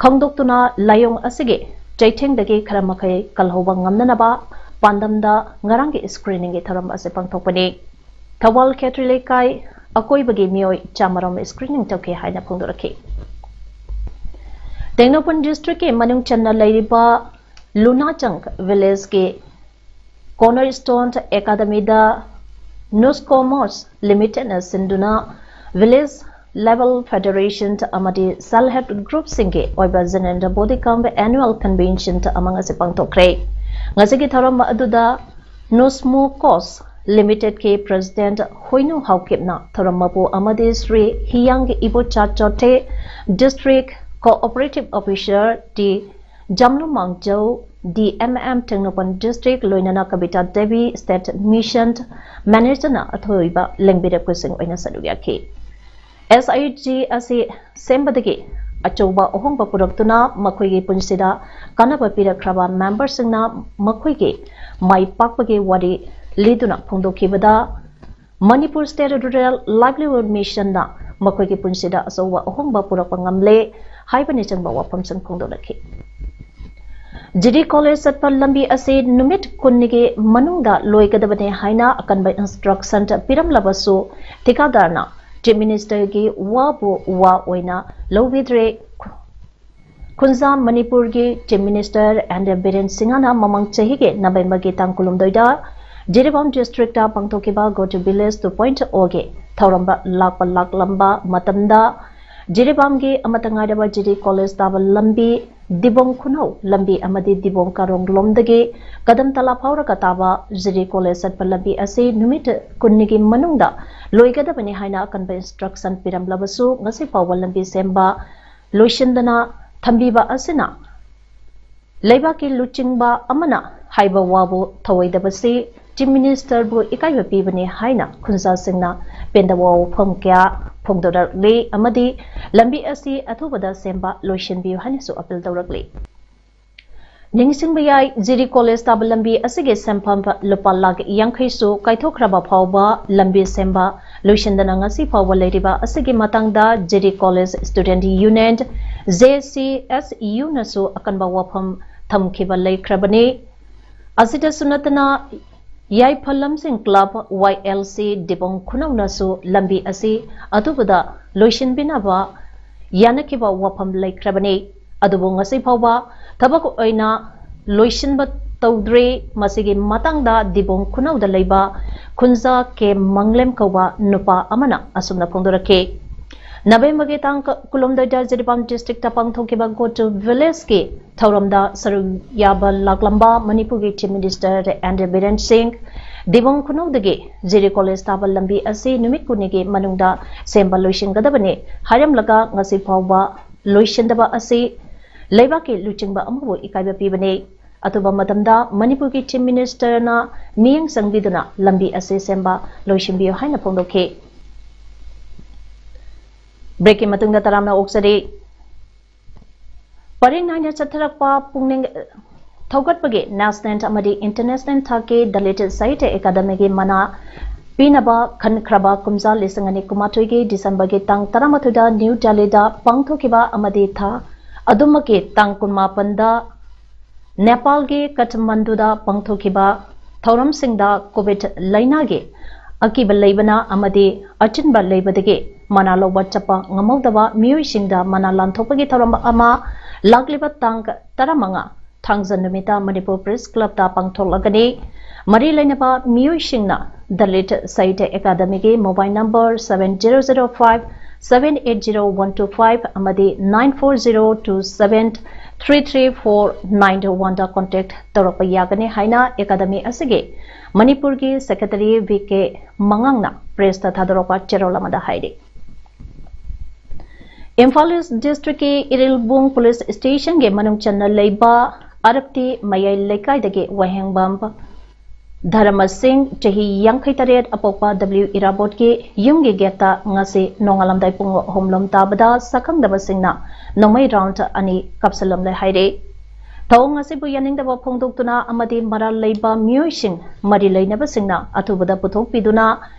ꯈꯪꯗꯣꯛꯇꯨꯅ ꯂꯥꯏꯑꯣꯡ ꯑꯁꯤꯒꯤ ꯆꯩꯊꯦꯡꯗꯒꯤ ꯈꯔ ꯃꯈꯩ ꯀꯜꯍꯧꯕ ꯉꯝꯅꯅꯕ ꯄꯥꯟꯗꯝꯗ ꯉꯔꯥꯡꯒꯤ ꯁ꯭ꯀ꯭ꯔꯤꯅꯤꯡꯒꯤ ꯊꯧꯔꯝ ꯑꯁꯤ ꯄꯥꯡꯊꯣꯛꯄꯅꯤ꯫ ꯊꯧꯕꯥꯜ ꯈꯦꯇ꯭ꯔꯤ ꯂꯩꯀꯥꯏ ꯑꯀꯣꯏꯕꯒꯤ ꯃꯤꯑꯣꯏ ꯆꯥꯃꯔꯣꯝ ꯁ꯭ꯀ꯭ꯔꯤꯅꯤꯡ ꯇꯧꯈꯤ ꯍꯥꯏꯅ ꯐꯣꯡꯗꯣꯔꯛꯈꯤ꯫ ꯇꯦꯡꯅꯧꯄꯜ ꯗꯤꯁꯇ꯭ꯔꯤꯛꯀꯤ ꯃꯅꯨꯡ ꯆꯟꯅ ꯂꯩꯔꯤꯕ ꯂꯨꯅꯥꯆꯪ ꯚꯤꯂꯦꯖꯀꯤ ꯀꯣꯔꯅꯔ ꯁ꯭ꯇꯣꯟ ꯑꯦꯀꯥꯗꯃꯤꯗ ꯅꯨꯁꯀꯣꯃꯣꯁ ꯂꯤꯃꯤꯇꯦꯗꯅ ꯁꯤꯟꯗꯨꯅ ꯚꯤꯂꯦꯖ ꯂꯦꯚꯦꯜ ꯐꯦꯗꯔꯦꯁꯟ ꯑꯃꯗꯤ ꯁꯦꯜꯐ ꯍꯦꯜꯞ ꯒ꯭ꯔꯨꯞꯁꯤꯡꯒꯤ ꯑꯣꯏꯕ ꯖꯦꯅꯦꯔꯦꯜ ꯕꯣꯗꯤ ꯀꯝ ꯑꯦꯅꯨꯑꯦꯜ ꯀꯟꯚꯦꯟꯁꯟ ꯑꯃ ꯉꯁꯤ ꯄꯥꯡꯊꯣꯛꯈ꯭ꯔꯦ꯫ ꯉꯁꯤꯒꯤ ꯊꯧꯔꯝ ꯑꯗꯨꯗ ꯅꯨꯁꯃꯣꯀꯣꯁ ꯂꯤꯃꯤꯇꯦꯗꯀꯤ ꯄ꯭ꯔꯦꯁꯤꯗꯦꯟꯠ ꯍꯣꯏꯅꯨ ꯍꯥꯎꯀꯤꯞꯅ ꯊꯧꯔꯝ ꯃꯄꯨ ꯑꯃꯗꯤ ꯁ꯭ꯔꯤ ꯍꯤꯌꯥꯡꯒꯤ Ibocha Chothe, district cooperative officer T Jamlu Mangjou, D M M Tengnoupal district, ꯂꯣꯏꯅꯅ ꯀꯕꯤꯇꯥ ꯗꯦꯕꯤ, ꯁ꯭ꯇꯦꯠ ꯃꯤꯁꯟ ꯃꯦꯅꯦꯖꯔꯅ ꯑꯊꯣꯏꯕ ꯂꯦꯡꯕꯤꯔꯛꯄꯁꯤꯡ ꯑꯣꯏꯅ ꯁꯔꯨꯛ ꯌꯥꯈꯤ꯫ ꯑꯦꯁ ꯑꯩꯆ ꯖꯤ ꯑꯁꯤ ꯁꯦꯝꯕꯗꯒꯤ ꯑꯆꯧꯕ ꯑꯍꯣꯡꯕ ꯄꯨꯔꯛꯇꯨꯅ ꯃꯈꯣꯏꯒꯤ ꯄꯨꯟꯁꯤꯗ ꯀꯥꯟꯅꯕ ꯄꯤꯔꯛꯈ꯭ꯔꯕ ꯃꯦꯝꯕꯔꯁꯤꯡꯅ ꯃꯈꯣꯏꯒꯤ ꯃꯥꯏ ꯄꯥꯛꯄꯒꯤ ꯋꯥꯔꯤ ꯂꯤꯗꯨꯅ ꯐꯣꯡꯗꯣꯛꯈꯤꯕꯗ, ꯃꯅꯤꯄꯨꯔ ꯁ꯭ꯇꯦꯠ ꯔꯨꯔꯦꯜ ꯂꯥꯏꯚꯂꯤꯍꯨꯗ ꯃꯤꯁꯟꯅ ꯃꯈꯣꯏꯒꯤ ꯄꯨꯟꯁꯤꯗ ꯑꯆꯧꯕ ꯑꯍꯣꯡꯕ ꯄꯨꯔꯛꯄ ꯉꯝꯂꯦ ꯍꯥꯏꯕꯅꯆꯤꯡꯕ ꯋꯥꯐꯝꯁꯤꯡ ꯐꯣꯡꯗꯣꯛꯅꯈꯤ꯫ ꯖꯤ ꯗꯤ ꯀꯣꯂꯦꯖ ꯆꯠꯄ ꯂꯝꯕꯤ ꯑꯁꯤ ꯅꯨꯃꯤꯠ ꯀꯨꯟꯅꯤꯒꯤ ꯃꯅꯨꯡꯗ ꯂꯣꯏꯒꯗꯕꯅꯤ ꯍꯥꯏꯅ ꯑꯀꯟꯕ ꯏꯟꯁꯇ꯭ꯔꯛꯁꯟ ꯄꯤꯔꯝꯂꯕꯁꯨ, ꯊꯤꯀꯥꯗꯥꯔꯅ Chief Ministerꯒꯤ ꯋꯥꯕꯨ ꯋꯥ ꯑꯣꯏꯅ ꯂꯧꯕꯤꯗ꯭ꯔꯦ꯫ ꯈꯨꯟꯖꯥ ꯃꯅꯤꯄꯨꯔꯒꯤ Chief Minister ꯑꯦꯟ ꯕꯤꯔꯦꯟ ꯁꯤꯡꯍꯅ ꯃꯃꯥꯡ ꯆꯍꯤꯒꯤ ꯅꯕꯦꯝꯕꯔꯒꯤ ꯇꯥꯡ ꯀꯨꯟꯍꯨꯝꯗꯣꯏꯗ ꯖꯤꯔꯤꯕꯥꯝ districtꯇ ꯄꯥꯡꯊꯣꯛꯈꯤꯕ Go to Village two point O ꯒꯤ ꯊꯧꯔꯝꯗ ꯂꯥꯛꯄ ꯂꯥꯛꯂꯝꯕ ꯃꯇꯝꯗ, ꯖꯤꯔꯤꯕꯥꯝꯒꯤ ꯑꯃꯠꯇ ꯉꯥꯏꯔꯕ ꯖꯤꯔꯤ ꯀꯣꯂꯦꯖ ꯇꯥꯕ ꯂꯝꯕꯤ, ꯗꯤꯕꯣꯡ ꯈꯨꯅꯧ ꯂꯝꯕꯤ ꯑꯃꯗꯤ ꯗꯤꯕꯣꯡ ꯀꯥꯔꯣꯡ ꯂꯣꯝꯗꯒꯤ ꯀꯗꯝ ꯇꯂꯥ ꯐꯥꯎꯔꯒ ꯇꯥꯕ ꯖꯤꯔꯤ ꯀꯣꯂꯦꯖ ꯆꯠꯄ ꯂꯝꯕꯤ ꯑꯁꯤ ꯅꯨꯃꯤꯠ ꯀꯨꯟꯅꯤꯒꯤ ꯃꯅꯨꯡꯗ ꯂꯣꯏꯒꯗꯕꯅꯤ ꯍꯥꯏꯅ ꯑꯀꯟꯕ instruction ꯄꯤꯔꯝꯂꯕꯁꯨ, ꯉꯁꯤ ꯐꯥꯎꯕ ꯂꯝꯕꯤ ꯁꯦꯝꯕ ꯂꯣꯏꯁꯤꯟꯗꯅ ꯊꯝꯕꯤꯕ ꯑꯁꯤꯅ ꯂꯩꯕꯥꯛꯀꯤ ꯂꯨꯆꯤꯡꯕ ꯑꯃꯅ ꯍꯥꯏꯕ ꯋꯥꯕꯨ ꯊꯧꯑꯣꯏꯗꯕꯁꯤ Chief Ministerꯕꯨ ꯏꯀꯥꯏꯕ ꯄꯤꯕꯅꯤ ꯍꯥꯏꯅ ꯈꯨꯟꯖꯥꯁꯤꯡꯅ ꯄꯦꯟꯗꯕ ꯋꯥꯐꯝ ꯀꯌꯥ ꯐꯣꯡꯗꯣꯔꯛꯂꯤ ꯑꯃꯗꯤ ꯂꯝꯕꯤ ꯑꯁꯤ ꯑꯊꯨꯕꯗ ꯁꯦꯝꯕ ꯂꯣꯏꯁꯤꯟꯕꯤꯌꯨ ꯍꯥꯏꯅꯁꯨ appeal ꯇꯧꯔꯛꯂꯤ꯫ ꯅꯤꯡꯁꯤꯡꯕ ꯌꯥꯏ, ꯖꯤꯔꯤ ꯀꯣꯂꯦꯖ ꯇꯥꯕ ꯂꯝꯕꯤ ꯑꯁꯤꯒꯤ ꯁꯦꯟꯐꯝ ꯂꯨꯄꯥ ꯂꯥꯈ ꯌꯥꯡꯈꯩꯁꯨ ꯀꯥꯏꯊꯣꯛꯈ꯭ꯔꯕ ꯐꯥꯎꯕ ꯂꯝꯕꯤ ꯁꯦꯝꯕ ꯂꯣꯏꯁꯤꯟꯗꯅ ꯉꯁꯤ ꯐꯥꯎꯕ ꯂꯩꯔꯤꯕ ꯑꯁꯤꯒꯤ ꯃꯇꯥꯡꯗ ꯖꯤꯔꯤ ꯀꯣꯂꯦꯖ Student Union, JCSUꯅꯁꯨ ꯑꯀꯟꯕ ꯋꯥꯐꯝ ꯊꯝꯈꯤꯕ ꯂꯩꯈ꯭ꯔꯕꯅꯤ꯫ ꯑꯁꯤꯗꯁꯨ ꯅꯠꯇꯅ ꯌꯥꯏꯐ ꯂꯝꯖꯤꯡ club, YLC, ꯗꯤꯕꯣꯡ ꯈꯨꯅꯧꯅꯁꯨ ꯂꯝꯕꯤ ꯑꯁꯤ ꯑꯊꯨꯕꯗ ꯂꯣꯏꯁꯤꯟꯕꯤꯅꯕ ꯌꯥꯅꯈꯤꯕ ꯋꯥꯐꯝ ꯂꯩꯈ꯭ꯔꯕꯅꯤ꯫ ꯑꯗꯨꯕꯨ ꯉꯁꯤ ꯐꯥꯎꯕ ꯊꯕꯛ ꯑꯣꯏꯅ ꯂꯣꯏꯁꯤꯟꯕ ꯇꯧꯗ꯭ꯔꯤ꯫ ꯃꯁꯤꯒꯤ ꯃꯇꯥꯡꯗ ꯗꯤꯕꯣꯡ ꯈꯨꯅꯧꯗ ꯂꯩꯕ ꯈꯨꯟꯖꯥ ꯀꯦ ꯃꯪꯂꯦꯝ ꯀꯧꯕ ꯅꯨꯄꯥ ꯑꯃꯅ ꯑꯁꯨꯝꯅ ꯐꯣꯡꯗꯣꯔꯛꯈꯤ꯫ ꯅꯕꯦꯝꯕꯔꯒꯤ ꯇꯥꯡ ꯀꯨꯟꯍꯨꯝꯗꯣꯏꯗ ꯖꯤꯔꯤꯕꯥꯝ districtꯇ ꯄꯥꯡꯊꯣꯛꯈꯤꯕ Go to Villageꯀꯤ ꯊꯧꯔꯝꯗ ꯁꯔꯨꯛ ꯌꯥꯕ ꯂꯥꯛꯂꯝꯕ ꯃꯅꯤꯄꯨꯔꯒꯤ Chief Minister ꯑꯦꯟ ꯕꯤꯔꯦꯟ ꯁꯤꯡ, ꯗꯤꯕꯣꯡ ꯈꯨꯅꯧꯗꯒꯤ ꯖꯤꯔꯤ ꯀꯣꯂꯦꯖ ꯇꯥꯕ ꯂꯝꯕꯤ ꯑꯁꯤ ꯅꯨꯃꯤꯠ ꯀꯨꯟꯅꯤꯒꯤ ꯃꯅꯨꯡꯗ ꯁꯦꯝꯕ ꯂꯣꯏꯁꯤꯟꯒꯗꯕꯅꯤ ꯍꯥꯏꯔꯝꯂꯒ ꯉꯁꯤ ꯐꯥꯎꯕ ꯂꯣꯏꯁꯤꯟꯗꯕ ꯑꯁꯤ ꯂꯩꯕꯥꯛꯀꯤ ꯂꯨꯆꯤꯡꯕ ꯑꯃꯕꯨ ꯏꯀꯥꯏꯕ ꯄꯤꯕꯅꯤ꯫ ꯑꯊꯨꯕ ꯃꯇꯝꯗ ꯃꯅꯤꯄꯨꯔꯒꯤ Chief Ministerꯅ ꯃꯤꯠꯌꯦꯡ ꯆꯪꯕꯤꯗꯨꯅ ꯂꯝꯕꯤ ꯑꯁꯤ ꯁꯦꯝꯕ ꯂꯣꯏꯁꯤꯟꯕꯤꯌꯨ ꯍꯥꯏꯅ ꯐꯣꯡꯗꯣꯛꯈꯤ꯫ Breakꯀꯤ ꯃꯇꯨꯡꯗ ꯇꯔꯥꯝꯅ ꯑꯣꯛꯆꯔꯤ꯫ ꯄꯔꯦꯡ ꯅꯥꯏꯅ ꯆꯠꯊꯔꯛꯄ ꯄꯨꯛꯅꯤꯡ ꯊꯧꯒꯠꯄꯒꯤ national ꯑꯃꯗꯤ international ꯊꯥꯛꯀꯤ Dalit Sahitya Academyꯒꯤ ꯃꯅꯥ ꯄꯤꯅꯕ ꯈꯟꯈ꯭ꯔꯕ ꯀꯨꯝꯖꯥ ꯂꯤꯁꯤꯡ ꯑꯅꯤ ꯀꯨꯟꯃꯥꯊꯣꯏꯒꯤ Decemberꯒꯤ ꯇꯥꯡ ꯇꯔꯥꯃꯥꯊꯣꯏꯗ New Delhiꯗ ꯄꯥꯡꯊꯣꯛꯈꯤꯕ ꯑꯃꯗꯤ ꯊꯥ ꯑꯗꯨꯃꯛꯀꯤ ꯇꯥꯡ ꯀꯨꯟꯃꯥꯄꯟꯗ ꯅꯦꯄꯥꯜꯒꯤ ꯀꯥꯊꯃꯟꯗꯨꯗ ꯄꯥꯡꯊꯣꯛꯈꯤꯕ ꯊꯧꯔꯝꯁꯤꯡꯗ COVID ꯂꯩꯅꯥꯒꯤ ꯑꯀꯤꯕ ꯂꯩꯕꯅ ꯑꯃꯗꯤ ꯑꯆꯤꯟꯕ ꯂꯩꯕꯗꯒꯤ ꯃꯅꯥ ꯂꯧꯕ ꯆꯠꯄ ꯉꯝꯍꯧꯗꯕ ꯃꯤꯑꯣꯏꯁꯤꯡꯗ ꯃꯅꯥ ꯂꯥꯟꯊꯣꯛꯄꯒꯤ ꯊꯧꯔꯝ ꯑꯃ ꯂꯥꯛꯂꯤꯕ ꯇꯥꯡ ꯇꯔꯥꯃꯉꯥ ꯊꯥꯡꯖ ꯅꯨꯃꯤꯠꯇ ꯃꯅꯤꯄꯨꯔ ꯄ꯭ꯔꯦꯁ ꯀ꯭ꯂꯕꯇ ꯄꯥꯡꯊꯣꯛꯂꯒꯅꯤ꯫ ꯃꯔꯤ ꯂꯩꯅꯕ ꯃꯤꯑꯣꯏꯁꯤꯡꯅ ꯗ ꯂꯤꯠ ꯁꯥꯍꯤꯇ꯭ꯌ ꯑꯦꯀꯥꯗꯃꯤꯒꯤ mobile number seven zero zero five seven eight zero one two five ꯑꯃꯗꯤ nine four zero two seven three three four nine one ꯗ ꯀꯣꯟꯇꯦꯛ ꯇꯧꯔꯛꯄ ꯌꯥꯒꯅꯤ ꯍꯥꯏꯅ ꯑꯦꯀꯥꯗꯃꯤ ꯑꯁꯤꯒꯤ ꯃꯅꯤꯄꯨꯔꯒꯤ ꯁꯦꯀ꯭ꯔꯦꯇꯔꯤ ꯚꯤ ꯀꯦ ꯃꯉꯥꯡꯅ ꯄ꯭ꯔꯦꯁꯇ ꯊꯥꯗꯣꯔꯛꯄ ꯆꯦꯔꯣꯜ ꯑꯃꯗ ꯍꯥꯏꯔꯤ꯫ ꯏꯝꯐꯥꯜ ꯏꯁ ꯗꯤꯁꯇ꯭ꯔꯤꯛꯀꯤ ꯏꯔꯤꯜꯕꯨꯡ ꯄꯨꯂꯤꯁ ꯁ꯭ꯇꯦꯁꯟꯒꯤ ꯃꯅꯨꯡ ꯆꯟꯅ ꯂꯩꯕ ꯑꯔꯞꯇꯤ ꯃꯌꯥꯏ ꯂꯩꯀꯥꯏꯗꯒꯤ ꯋꯥꯍꯦꯡꯕꯝ ꯙꯔꯃ ꯁꯤꯡ, ꯆꯍꯤ ꯌꯥꯡꯈꯩ ꯇꯔꯦꯠ, ꯑꯄꯣꯛꯄ ꯗꯕ꯭ꯂꯤꯎ ꯏꯔꯥꯕꯣꯠꯀꯤ ꯌꯨꯝꯒꯤ ꯒꯦꯠꯇ ꯉꯁꯤ ꯅꯣꯡꯉꯥꯜꯂꯝꯗꯥꯏ ꯄꯨꯡ ꯑꯍꯨꯝ ꯂꯣꯝ ꯇꯥꯕꯗ ꯁꯛꯈꯪꯗꯕꯁꯤꯡꯅ ꯅꯣꯡꯃꯩ ꯔꯥꯎꯟ ꯑꯅꯤ ꯀꯥꯞꯁꯤꯜꯂꯝꯂꯦ ꯍꯥꯏꯔꯦ꯫ ꯊꯧꯑꯣꯡ ꯑꯁꯤꯕꯨ ꯌꯥꯅꯤꯡꯗꯕ ꯐꯣꯡꯗꯣꯛꯇꯨꯅ ꯑꯃꯗꯤ ꯃꯔꯥꯜ ꯂꯩꯕ ꯃꯤꯑꯣꯏꯁꯤꯡ ꯃꯔꯤ ꯂꯩꯅꯕꯁꯤꯡꯅ ꯑꯊꯨꯕꯗ ꯄꯨꯊꯣꯛꯄꯤꯗꯨꯅ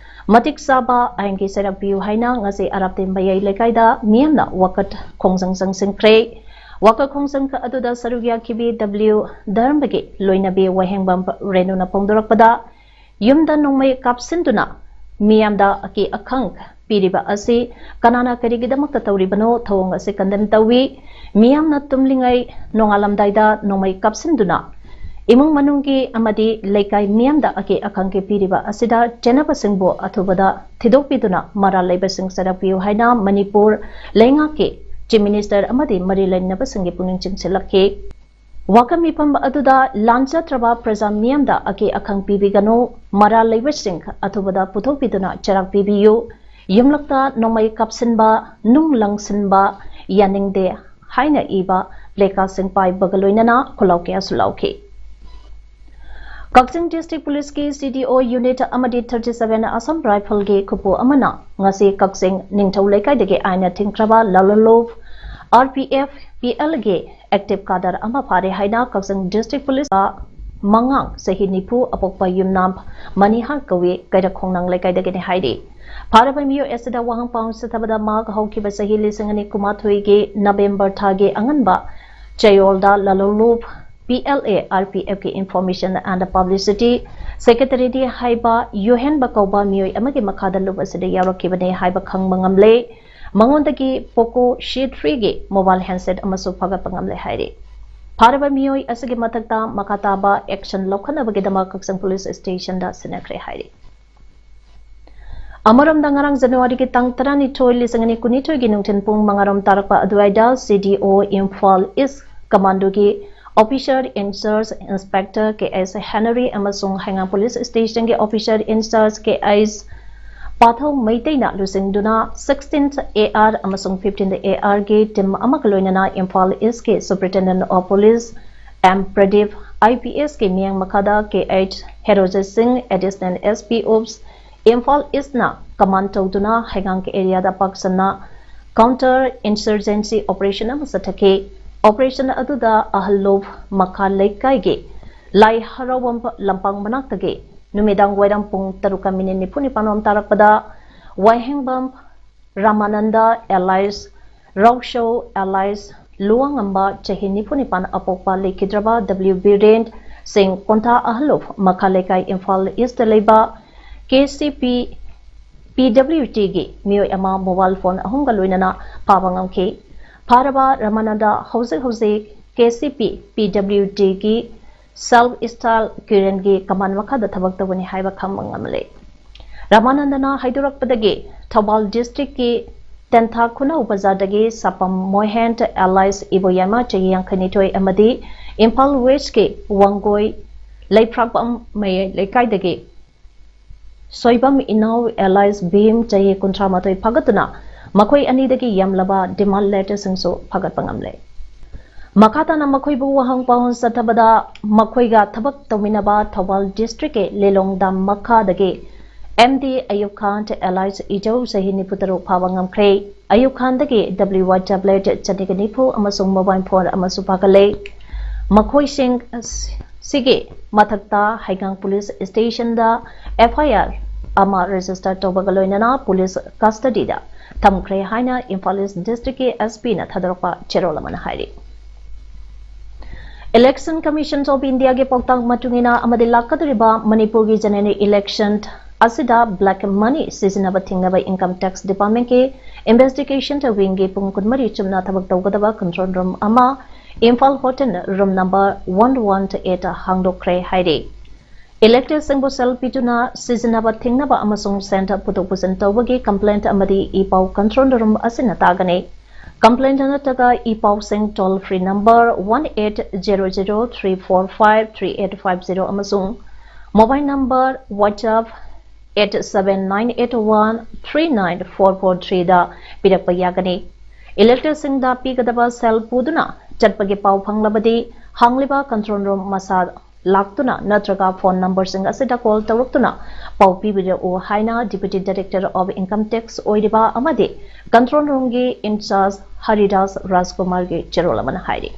ꯃꯇꯤꯛ ꯆꯥꯕ ꯑꯥꯏꯟꯒꯤ ꯆꯩꯔꯥꯛ ꯄꯤꯌꯨ ꯍꯥꯏꯅ ꯉꯁꯤ ꯑꯔꯥꯞꯇꯦ ꯃꯌꯥꯏ ꯂꯩꯀꯥꯏꯗ ꯃꯤꯌꯥꯝꯅ ꯋꯥꯀꯠ ꯈꯣꯡꯖꯪ ꯆꯪꯁꯤꯟꯈ꯭ꯔꯦ꯫ ꯋꯥꯀꯠ ꯈꯣꯡꯖꯪ ꯑꯗꯨꯗ ꯁꯔꯨꯛ ꯌꯥꯈꯤꯕꯤ ꯗꯕ꯭ꯂꯤꯎ ꯙꯔꯃꯒꯤ ꯂꯣꯏꯅꯕꯤ ꯋꯥꯍꯦꯡꯕꯝ ꯔꯦꯅꯨꯅ ꯐꯣꯡꯗꯣꯔꯛꯄꯗ, ꯌꯨꯝꯗ ꯅꯣꯡꯃꯩ ꯀꯥꯞꯁꯤꯟꯗꯨꯅ ꯃꯤꯌꯥꯝꯗ ꯑꯀꯤ ꯑꯈꯪ ꯄꯤꯔꯤꯕ ꯑꯁꯤ ꯀꯅꯥꯅ ꯀꯔꯤꯒꯤꯗꯃꯛꯇ ꯇꯧꯔꯤꯕꯅꯣ? ꯊꯧꯑꯣꯡ ꯑꯁꯤ ꯀꯟꯗꯦꯝ ꯇꯧꯏ꯫ ꯃꯤꯌꯥꯝꯅ ꯇꯨꯝꯂꯤꯉꯩ ꯅꯣꯡꯉꯥꯜꯂꯝꯗꯥꯏꯗ ꯅꯣꯡꯃꯩ ꯀꯥꯞꯁꯤꯟꯗꯨꯅ ꯏꯃꯨꯡ ꯃꯅꯨꯡꯒꯤ ꯑꯃꯗꯤ ꯂꯩꯀꯥꯏ ꯃꯤꯌꯥꯝꯗ ꯑꯀꯤ ꯑꯈꯪꯒꯤ ꯄꯤꯔꯤꯕ ꯑꯁꯤꯗ ꯆꯦꯟꯅꯕꯁꯤꯡꯕꯨ ꯑꯊꯨꯕꯗ ꯊꯤꯗꯣꯛꯄꯤꯗꯨꯅ ꯃꯔꯥꯜ ꯂꯩꯕꯁꯤꯡ ꯆꯩꯔꯥꯛꯄꯤꯌꯨ ꯍꯥꯏꯅ ꯃꯅꯤꯄꯨꯔ ꯂꯩꯉꯥꯛꯀꯤ ꯆꯤꯐ ꯃꯤꯅꯤꯁꯇꯔ ꯑꯃꯗꯤ ꯃꯔꯤ ꯂꯩꯅꯕꯁꯤꯡꯒꯤ ꯄꯨꯛꯅꯤꯡ ꯆꯤꯡꯁꯤꯜꯂꯛꯈꯤ꯫ ꯋꯥꯀꯠ ꯃꯤꯐꯝ ꯑꯗꯨꯗ ꯂꯥꯟꯖꯗ꯭ꯔꯕ ꯄ꯭ꯔꯖꯥ ꯃꯤꯌꯥꯝꯗ ꯑꯀꯤ ꯑꯈꯪ ꯄꯤꯕꯤꯒꯅꯨ, ꯃꯔꯥꯜ ꯂꯩꯕꯁꯤꯡ ꯑꯊꯨꯕꯗ ꯄꯨꯊꯣꯛꯄꯤꯗꯨꯅ ꯆꯩꯔꯥꯛ ꯄꯤꯕꯤꯌꯨ, ꯌꯨꯝꯂꯛꯇ ꯅꯣꯡꯃꯩ ꯀꯥꯞꯁꯤꯟꯕ, ꯅꯨꯡ ꯂꯪꯁꯤꯟꯕ ꯌꯥꯅꯤꯡꯗꯦ ꯍꯥꯏꯅ ꯏꯕ ꯄ꯭ꯂꯦꯀꯥꯔꯗꯁꯤꯡ ꯄꯥꯏꯕꯒ ꯂꯣꯏꯅꯅ ꯈꯣꯜꯂꯥꯎ ꯀꯌꯥꯁꯨ ꯂꯥꯎꯈꯤ꯫ ꯀꯛꯆꯤꯡ ꯗꯤꯁꯇ꯭ꯔꯤꯛ ꯄꯨꯂꯤꯁꯀꯤ ꯁꯤ ꯗꯤ ꯑꯣ ꯌꯨꯅꯤꯠ ꯑꯃꯗꯤ thirty seven ꯑꯁꯥꯝ ꯔꯥꯏꯐꯜꯒꯤ ꯈꯨꯄꯨ ꯑꯃꯅ ꯉꯁꯤ ꯀꯛꯆꯤꯡ ꯅꯤꯡꯊꯧ ꯂꯩꯀꯥꯏꯗꯒꯤ ꯑꯥꯏꯟꯅ ꯊꯤꯡꯈ꯭ꯔꯕ ꯂꯥꯂꯣꯂꯨꯞ ꯑꯥꯔ ꯄꯤ ꯑꯦꯐ ꯄꯤ ꯑꯦꯜꯒꯤ ꯑꯦꯛꯇꯤꯚ ꯀꯥꯗꯔ ꯑꯃ ꯐꯥꯔꯦ ꯍꯥꯏꯅ ꯀꯛꯆꯤꯡ ꯗꯤꯁꯇ꯭ꯔꯤꯛ ꯄꯨꯂꯤꯁ ꯃꯉꯥꯡ ꯆꯍꯤ ꯅꯤꯐꯨ ꯑꯄꯣꯛꯄ ꯌꯨꯝꯅꯥꯝ ꯃꯅꯤꯍꯥꯔ ꯀꯧꯏ, ꯀꯩꯔꯛꯈꯣꯡꯅꯥꯡ ꯂꯩꯀꯥꯏꯗꯒꯤꯅꯤ ꯍꯥꯏꯔꯤ꯫ ꯐꯥꯔꯕ ꯃꯤꯑꯣꯏ ꯑꯁꯤꯗ ꯋꯥꯍꯪ ꯄꯥꯎ ꯆꯠꯊꯕꯗ ꯃꯍꯥꯛ ꯍꯧꯈꯤꯕ ꯆꯍꯤ ꯂꯤꯁꯤꯡ ꯑꯅꯤ ꯀꯨꯟꯃꯥꯊꯣꯏꯒꯤ ꯅꯕꯦꯝꯕꯔ ꯊꯥꯒꯤ ꯑꯉꯟꯕ ꯆꯌꯣꯜꯗ ꯂꯥꯂꯣꯂꯨꯞ P L A R P F ꯀꯤ Information and Publicity Secretary ꯗꯤ ꯍꯥꯏꯕ ꯌꯨꯍꯦꯟꯕ ꯀꯧꯕ ꯃꯤꯑꯣꯏ ꯑꯃꯒꯤ ꯃꯈꯥꯗ ꯂꯨꯞ ꯑꯁꯤꯗ ꯌꯥꯎꯔꯛꯈꯤꯕꯅꯤ ꯍꯥꯏꯕ ꯈꯪꯕ ꯉꯝꯂꯦ꯫ ꯃꯉꯣꯟꯗꯒꯤ Poco C three ꯒꯤ mobile handset ꯑꯃꯁꯨ ꯐꯥꯒꯠꯄ ꯉꯝꯂꯦ ꯍꯥꯏꯔꯤ꯫ ꯐꯥꯔꯕ ꯃꯤꯑꯣꯏ ꯑꯁꯤꯒꯤ ꯃꯊꯛꯇ ꯃꯈꯥ ꯇꯥꯕ action ꯂꯧꯈꯠꯅꯕꯒꯤꯗꯃꯛ ꯀꯛꯆꯤꯡ Police Station ꯗ ꯁꯤꯟꯅꯈ꯭ꯔꯦ ꯍꯥꯏꯔꯤ꯫ ꯑꯃꯔꯣꯝꯗ ꯉꯔꯥꯡ ꯖꯅꯋꯥꯔꯤꯒꯤ ꯇꯥꯡ ꯇꯔꯥꯅꯤꯊꯣꯏ, ꯂꯤꯁꯤꯡ ꯑꯅꯤ ꯀꯨꯟꯅꯤꯊꯣꯏꯒꯤ ꯅꯨꯡꯊꯤꯜ ꯄꯨꯡ ꯃꯉꯥꯔꯣꯝ ꯇꯥꯔꯛꯄ ꯑꯗꯨꯋꯥꯏꯗ C D O Imphal East Commando ꯒꯤ Officer in Charge Inspector K S Henry ꯑꯃꯁꯨꯡ ꯍꯩꯉꯥꯡ Police Station ꯒꯤ Officer in Charge K S ꯄꯥꯊꯧ ꯃꯩꯇꯩꯅ ꯂꯨꯆꯤꯡꯗꯨꯅ sixteenth A R ꯑꯃꯁꯨꯡ fifteenth A R ꯒꯤ team ꯑꯃꯒ ꯂꯣꯏꯅꯅ ꯏꯝꯐꯥꯜ East ꯀꯤ Superintendent of Police M Pradeep, I P S ꯀꯤ ꯃꯤꯠꯌꯦꯡ ꯃꯈꯥꯗ K H ꯍꯦꯔꯣꯖꯤꯠ ꯁꯤꯡ, Additional S P Ops, Imphal East ꯅ command ꯇꯧꯗꯨꯅ ꯍꯩꯉꯥꯡ area ꯗ ꯄꯥꯛ ꯁꯟꯅ counter insurgency operation ꯑꯃ ꯆꯠꯊꯈꯤ꯫ Operation ꯑꯗꯨꯗ ꯑꯍꯜ ꯂꯨꯞ ꯃꯈꯥ ꯂꯩꯀꯥꯏꯒꯤ ꯂꯥꯏ ꯍꯔꯥꯎꯐꯝ ꯂꯝꯄꯥꯛ ꯃꯅꯥꯛꯇꯒꯤ ꯅꯨꯃꯤꯗꯥꯡ ꯋꯥꯏꯔꯝ ꯄꯨꯡ ꯇꯔꯨꯛꯀ minute ꯅꯤꯐꯨ ꯅꯤꯄꯥꯟ ꯔꯣꯝ ꯇꯥꯔꯛꯄꯗ ꯋꯥꯍꯦꯡꯕꯝ ꯔꯥꯃꯥꯅꯟꯗ alias ꯔꯥꯎꯁꯧ alias ꯂꯨꯋꯥꯉꯝꯕ ꯆꯍꯤ ꯅꯤꯐꯨ ꯅꯤꯄꯥꯟ ꯑꯄꯣꯛꯄ ꯂꯩꯈꯤꯗ꯭ꯔꯕ W ꯕꯤꯔꯦꯟ ꯁꯤꯡ ꯀꯣꯟꯊꯥ ꯑꯍꯜ ꯂꯨꯞ ꯃꯈꯥ ꯂꯩꯀꯥꯏ ꯏꯝꯐꯥꯜ East ꯇ ꯂꯩꯕ K C P P W T ꯒꯤ ꯃꯤꯑꯣꯏ ꯑꯃ mobile phone ꯑꯍꯨꯝꯒ ꯂꯣꯏꯅꯅ ꯐꯥꯕ ꯉꯝꯈꯤ꯫ ꯐꯥꯔꯕ ꯔꯥꯃꯥꯅꯟꯗ ꯍꯧꯖꯤꯛ ꯍꯧꯖꯤꯛ K C P P W T ꯒꯤ Self Style Kiran ꯒꯤ command ꯃꯈꯥꯗ ꯊꯕꯛ ꯇꯧꯒꯅꯤ ꯍꯥꯏꯕ ꯈꯪꯕ ꯉꯝꯂꯦ꯫ ꯔꯥꯃꯥꯅꯟꯗꯅ ꯍꯥꯏꯗꯣꯔꯛꯄꯗꯒꯤ ꯊꯧꯕꯥꯜ district ꯀꯤ ꯇꯦꯟꯊꯥ ꯈꯨꯅꯧ ꯕꯖꯥꯔꯗꯒꯤ ꯁꯥꯄꯝ ꯃꯣꯍꯦꯟ alias ꯏꯕꯣꯌꯥꯏꯃ ꯆꯍꯤ ꯌꯥꯡꯈꯩꯅꯤꯊꯣꯏ ꯑꯃꯗꯤ ꯏꯝꯐꯥꯜ West ꯀꯤ ꯋꯥꯡꯒꯣꯏ ꯂꯩꯐ꯭ꯔꯥꯛꯄꯝ ꯃꯌꯥꯏ ꯂꯩꯀꯥꯏꯗꯒꯤ ꯁꯣꯏꯕꯝ ꯏꯅꯥꯎ alias ꯚꯤꯝ ꯆꯍꯤ ꯀꯨꯟꯊ꯭ꯔꯥ ꯃꯥꯊꯣꯏ ꯐꯥꯒꯠꯇꯨꯅ ꯃꯈꯣꯏ ꯑꯅꯤꯗꯒꯤ ꯌꯥꯝꯂꯕ demand letter ꯁꯤꯡꯁꯨ ꯐꯥꯒꯠꯄ ꯉꯝꯂꯦ꯫ ꯃꯈꯥ ꯇꯥꯅ ꯃꯈꯣꯏꯕꯨ ꯋꯥꯍꯪ ꯄꯥꯎꯍꯪ ꯆꯠꯊꯕꯗ ꯃꯈꯣꯏꯒ ꯊꯕꯛ ꯇꯧꯃꯤꯟꯅꯕ ꯊꯧꯕꯥꯜ district ꯀꯤ ꯂꯤꯂꯣꯡ dam ꯃꯈꯥꯗꯒꯤ M D ꯑꯌꯨꯕ ꯈꯥꯟ alias ꯏꯖꯧ ꯆꯍꯤ ꯅꯤꯐꯨ ꯇꯔꯨꯛ ꯐꯥꯕ ꯉꯝꯈ꯭ꯔꯦ꯫ ꯑꯌꯨꯕ ꯈꯥꯟꯗꯒꯤ W Y tablet ꯆꯅꯤꯒ ꯅꯤꯐꯨ ꯑꯃꯁꯨꯡ mobile phone ꯑꯃꯁꯨ ꯐꯥꯒꯠꯂꯦ꯫ ꯃꯈꯣꯏꯁꯤꯡ ꯑꯁ-, ꯁꯤꯒꯤ ꯃꯊꯛꯇ ꯍꯩꯉꯥꯡ Police Station the F I R ꯑꯃ register ꯇꯧꯕꯒ ꯂꯣꯏꯅꯅ police custody ꯗ ꯊꯝꯈ꯭ꯔꯦ ꯍꯥꯏꯅ ꯏꯝꯐꯥꯜ East district ꯀꯤ S P ꯅ ꯊꯥꯗꯣꯔꯛꯄ ꯆꯦꯔꯣꯜ ꯑꯃꯅ ꯍꯥꯏꯔꯤ꯫ Election Commission of India ꯒꯤ ꯄꯥꯎꯇꯥꯛ ꯃꯇꯨꯡ ꯏꯟꯅ ꯑꯃꯗꯤ ꯂꯥꯛꯀꯗꯧꯔꯤꯕ ꯃꯅꯤꯄꯨꯔꯒꯤ general election ꯑꯁꯤꯗ black money ꯁꯤꯖꯤꯟꯅꯕ ꯊꯤꯡꯅꯕ Income Tax Department ꯀꯤ Investigation Wing ꯒꯤ ꯄꯨꯡ ꯀꯨꯟꯃꯔꯤ ꯆꯨꯞꯅ ꯊꯕꯛ ꯇꯧꯒꯗꯕ control room ꯑꯃ Imphal hotel room number one one eight ꯍꯥꯡꯗꯣꯛꯈ꯭ꯔꯦ ꯍꯥꯏꯔꯤ꯫ Electors ꯁꯤꯡꯕꯨ ꯁꯦꯜ ꯄꯤꯗꯨꯅ ꯁꯤꯖꯤꯟꯅꯕ ꯊꯤꯡꯅꯕ ꯑꯃꯁꯨꯡ ꯁꯦꯟ ꯄꯨꯊꯣꯛ ꯄꯨꯁꯤꯟ ꯇꯧꯕꯒꯤ complaint ꯑꯃꯗꯤ ꯏ ꯄꯥꯎ control room ꯑꯁꯤꯅ ꯇꯥꯒꯅꯤ꯫ Complaint ꯅꯠꯇ꯭ꯔꯒ ꯏ ꯄꯥꯎꯁꯤꯡ toll free number one eight zero zero three four five three eight five zero ꯑꯃꯁꯨꯡ mobile number WhatsApp eight seven nine eight one three nine four four three ꯗ ꯄꯤꯔꯛꯄ ꯌꯥꯒꯅꯤ꯫ Electors ꯁꯤꯡꯗ ꯄꯤꯒꯗꯕ ꯁꯦꯜ ꯄꯨꯗꯨꯅ ꯆꯠꯄꯒꯤ ꯄꯥꯎ ꯐꯪꯂꯕꯗꯤ ꯍꯥꯡꯂꯤꯕ control room ꯃꯁꯥ ꯂꯥꯛꯇꯨꯅ ꯅꯠꯇ꯭ꯔꯒ phone number ꯁꯤꯡ ꯑꯁꯤꯗ call ꯇꯧꯔꯛꯇꯨꯅ ꯄꯥꯎ ꯄꯤꯕꯤꯔꯛꯎ ꯍꯥꯏꯅ Deputy Director of Income Tax ꯑꯣꯏꯔꯤꯕ ꯑꯃꯗꯤ control room ꯒꯤ in charge ꯍꯔꯤꯗꯥꯁ ꯔꯥꯖꯀꯨꯃꯥꯔꯒꯤ ꯆꯦꯔꯣꯜ ꯑꯃꯅ ꯍꯥꯏꯔꯤ꯫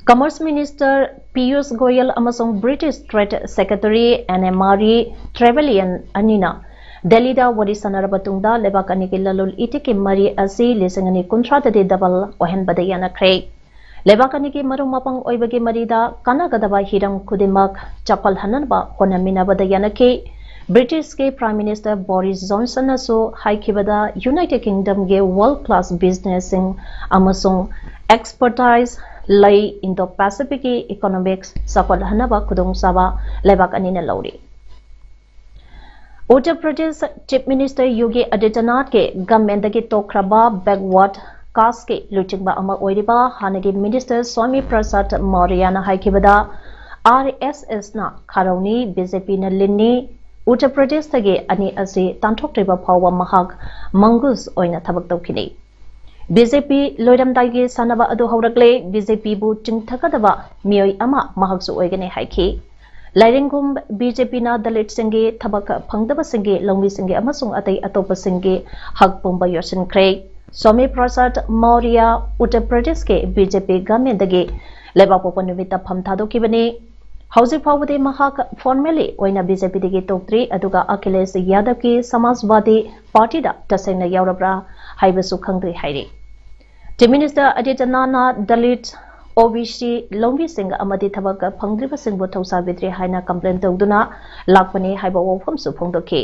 Commerce Minister ꯄꯤꯌꯨꯁ ꯒꯣꯌꯜ ꯑꯃꯁꯨꯡ British Trade Secretary ꯑꯦꯟ ꯑꯦ ꯃꯥꯔꯤ ꯇ꯭ꯔꯦꯚꯦꯂꯤꯌꯟ ꯑꯅꯤꯅ ꯗꯦꯜꯂꯤꯗ ꯋꯥꯔꯤ ꯁꯥꯟꯅꯔꯕ ꯇꯨꯡꯗ ꯂꯩꯕꯥꯛ ꯑꯅꯤꯒꯤ ꯂꯂꯣꯟ ꯏꯇꯤꯛꯀꯤ ꯃꯔꯤ ꯑꯁꯤ ꯂꯤꯁꯤꯡ ꯑꯅꯤ ꯀꯨꯟꯊ꯭ꯔꯥꯗꯗꯤ double ꯑꯣꯏꯍꯟꯕꯗ ꯌꯥꯅꯈ꯭ꯔꯦ꯫ ꯂꯩꯕꯥꯛ ꯑꯅꯤꯒꯤ ꯃꯔꯨꯞ ꯃꯄꯥꯡ ꯑꯣꯏꯕꯒꯤ ꯃꯔꯤꯗ ꯀꯥꯟꯅꯒꯗꯕ ꯍꯤꯔꯝ ꯈꯨꯗꯤꯡꯃꯛ ꯆꯥꯎꯈꯠꯍꯟꯅꯕ ꯍꯣꯠꯅꯃꯤꯟꯅꯕꯗ ꯌꯥꯅꯈꯤ꯫ British ꯀꯤ Prime Minister ꯕꯣꯔꯤꯁ ꯖꯣꯟꯁꯟꯅꯁꯨ ꯍꯥꯏꯈꯤꯕꯗ United Kingdom ꯒꯤ world class business ꯁꯤꯡ ꯑꯃꯁꯨꯡ expertise ꯂꯩ Indo-Pacific ꯀꯤ economics ꯆꯥꯎꯈꯠꯍꯟꯅꯕ ꯈꯨꯗꯣꯡꯆꯥꯕ ꯂꯩꯕꯥꯛ ꯑꯅꯤꯅ ꯂꯧꯔꯤ꯫ ꯎꯠꯇꯔ ꯄ꯭ꯔꯗꯦꯁ Chief Minister ꯌꯣꯒꯤ ꯑꯗꯤꯇ꯭ꯌꯅꯥꯊꯀꯤ government ꯗꯒꯤ ꯇꯣꯛꯈ꯭ꯔꯕ backward caste ꯀꯤ ꯂꯨꯆꯤꯡꯕ ꯑꯃ ꯑꯣꯏꯔꯤꯕ ꯍꯥꯟꯅꯒꯤ Minister ꯁ꯭ꯋꯥꯃꯤ ꯄ꯭ꯔꯁꯥꯗ ꯃꯧꯔꯤꯌꯥꯅ ꯍꯥꯏꯈꯤꯕꯗ, R S S ꯅ ꯈꯥꯔꯧꯅꯤ, B J P ꯅ ꯂꯤꯟꯅꯤ, ꯎꯠꯇꯔ ꯄ꯭ꯔꯗꯦꯁꯇꯒꯤ ꯑꯅꯤ ꯑꯁꯤ ꯇꯥꯟꯊꯣꯛꯇ꯭ꯔꯤꯕ ꯐꯥꯎꯕ ꯃꯍꯥꯛ mongoose ꯑꯣꯏꯅ ꯊꯕꯛ ꯇꯧꯈꯤꯅꯤ꯫ B J P ꯂꯣꯏꯔꯝꯗꯥꯏꯒꯤ ꯁꯥꯟꯅꯕ ꯑꯗꯨ ꯍꯧꯔꯛꯂꯦ꯫ B J P ꯕꯨ ꯆꯤꯡꯊꯒꯗꯕ ꯃꯤꯑꯣꯏ ꯑꯃ ꯃꯍꯥꯛꯁꯨ ꯑꯣꯏꯒꯅꯤ ꯍꯥꯏꯈꯤ꯫ ꯂꯥꯏꯔꯦꯡꯒꯨꯝ B J P ꯅ ꯗꯂꯤꯠꯁꯤꯡꯒꯤ, ꯊꯕꯛ ꯐꯪꯗꯕꯁꯤꯡꯒꯤ, ꯂꯧꯃꯤꯁꯤꯡꯒꯤ ꯑꯃꯁꯨꯡ ꯑꯇꯩ ꯑꯇꯣꯞꯄꯁꯤꯡꯒꯤ ꯍꯛ ꯄꯨꯝꯕ ꯌꯣꯠꯁꯤꯟꯈ꯭ꯔꯦ꯫ ꯁ꯭ꯋꯥꯃꯤ ꯄ꯭ꯔꯁꯥꯗ ꯃꯧꯔꯤꯌꯥ ꯎꯠꯇꯔ ꯄ꯭ꯔꯗꯦꯁꯀꯤ B J P government ꯗꯒꯤ ꯂꯩꯕꯥꯛꯄꯣꯛꯄ ꯅꯨꯃꯤꯠꯇ ꯐꯝ ꯊꯥꯗꯣꯛꯈꯤꯕꯅꯤ꯫ ꯍꯧꯖꯤꯛ ꯐꯥꯎꯕꯗꯤ ꯃꯍꯥꯛ formally ꯑꯣꯏꯅ B J P ꯗꯒꯤ ꯇꯣꯛꯇ꯭ꯔꯤ, ꯑꯗꯨꯒ ꯑꯈꯤꯂꯦꯁ ꯌꯥꯗꯕꯀꯤ ꯁꯃꯥꯖꯋꯥꯗꯤ ꯄꯥꯔꯇꯤꯗ ꯇꯁꯦꯡꯅ ꯌꯥꯎꯔꯕ꯭ꯔꯥ ꯍꯥꯏꯕꯁꯨ ꯈꯪꯗ꯭ꯔꯤ ꯍꯥꯏꯔꯤ꯫ Chief Minister ꯑꯗꯤꯇ꯭ꯌꯅꯥꯊꯅ ꯗꯂꯤꯠ ꯑꯣ ꯕꯤ ꯁꯤ ꯂꯧꯃꯤꯁꯤꯡ ꯑꯃꯗꯤ ꯊꯕꯛ ꯐꯪꯗ꯭ꯔꯤꯕꯁꯤꯡꯕꯨ ꯊꯧꯁꯥꯕꯤꯗ꯭ꯔꯦ ꯍꯥꯏꯅ complain ꯇꯧꯗꯨꯅ ꯂꯥꯛꯄꯅꯤ ꯍꯥꯏꯕ ꯋꯥꯐꯝꯁꯨ ꯐꯣꯡꯗꯣꯛꯈꯤ꯫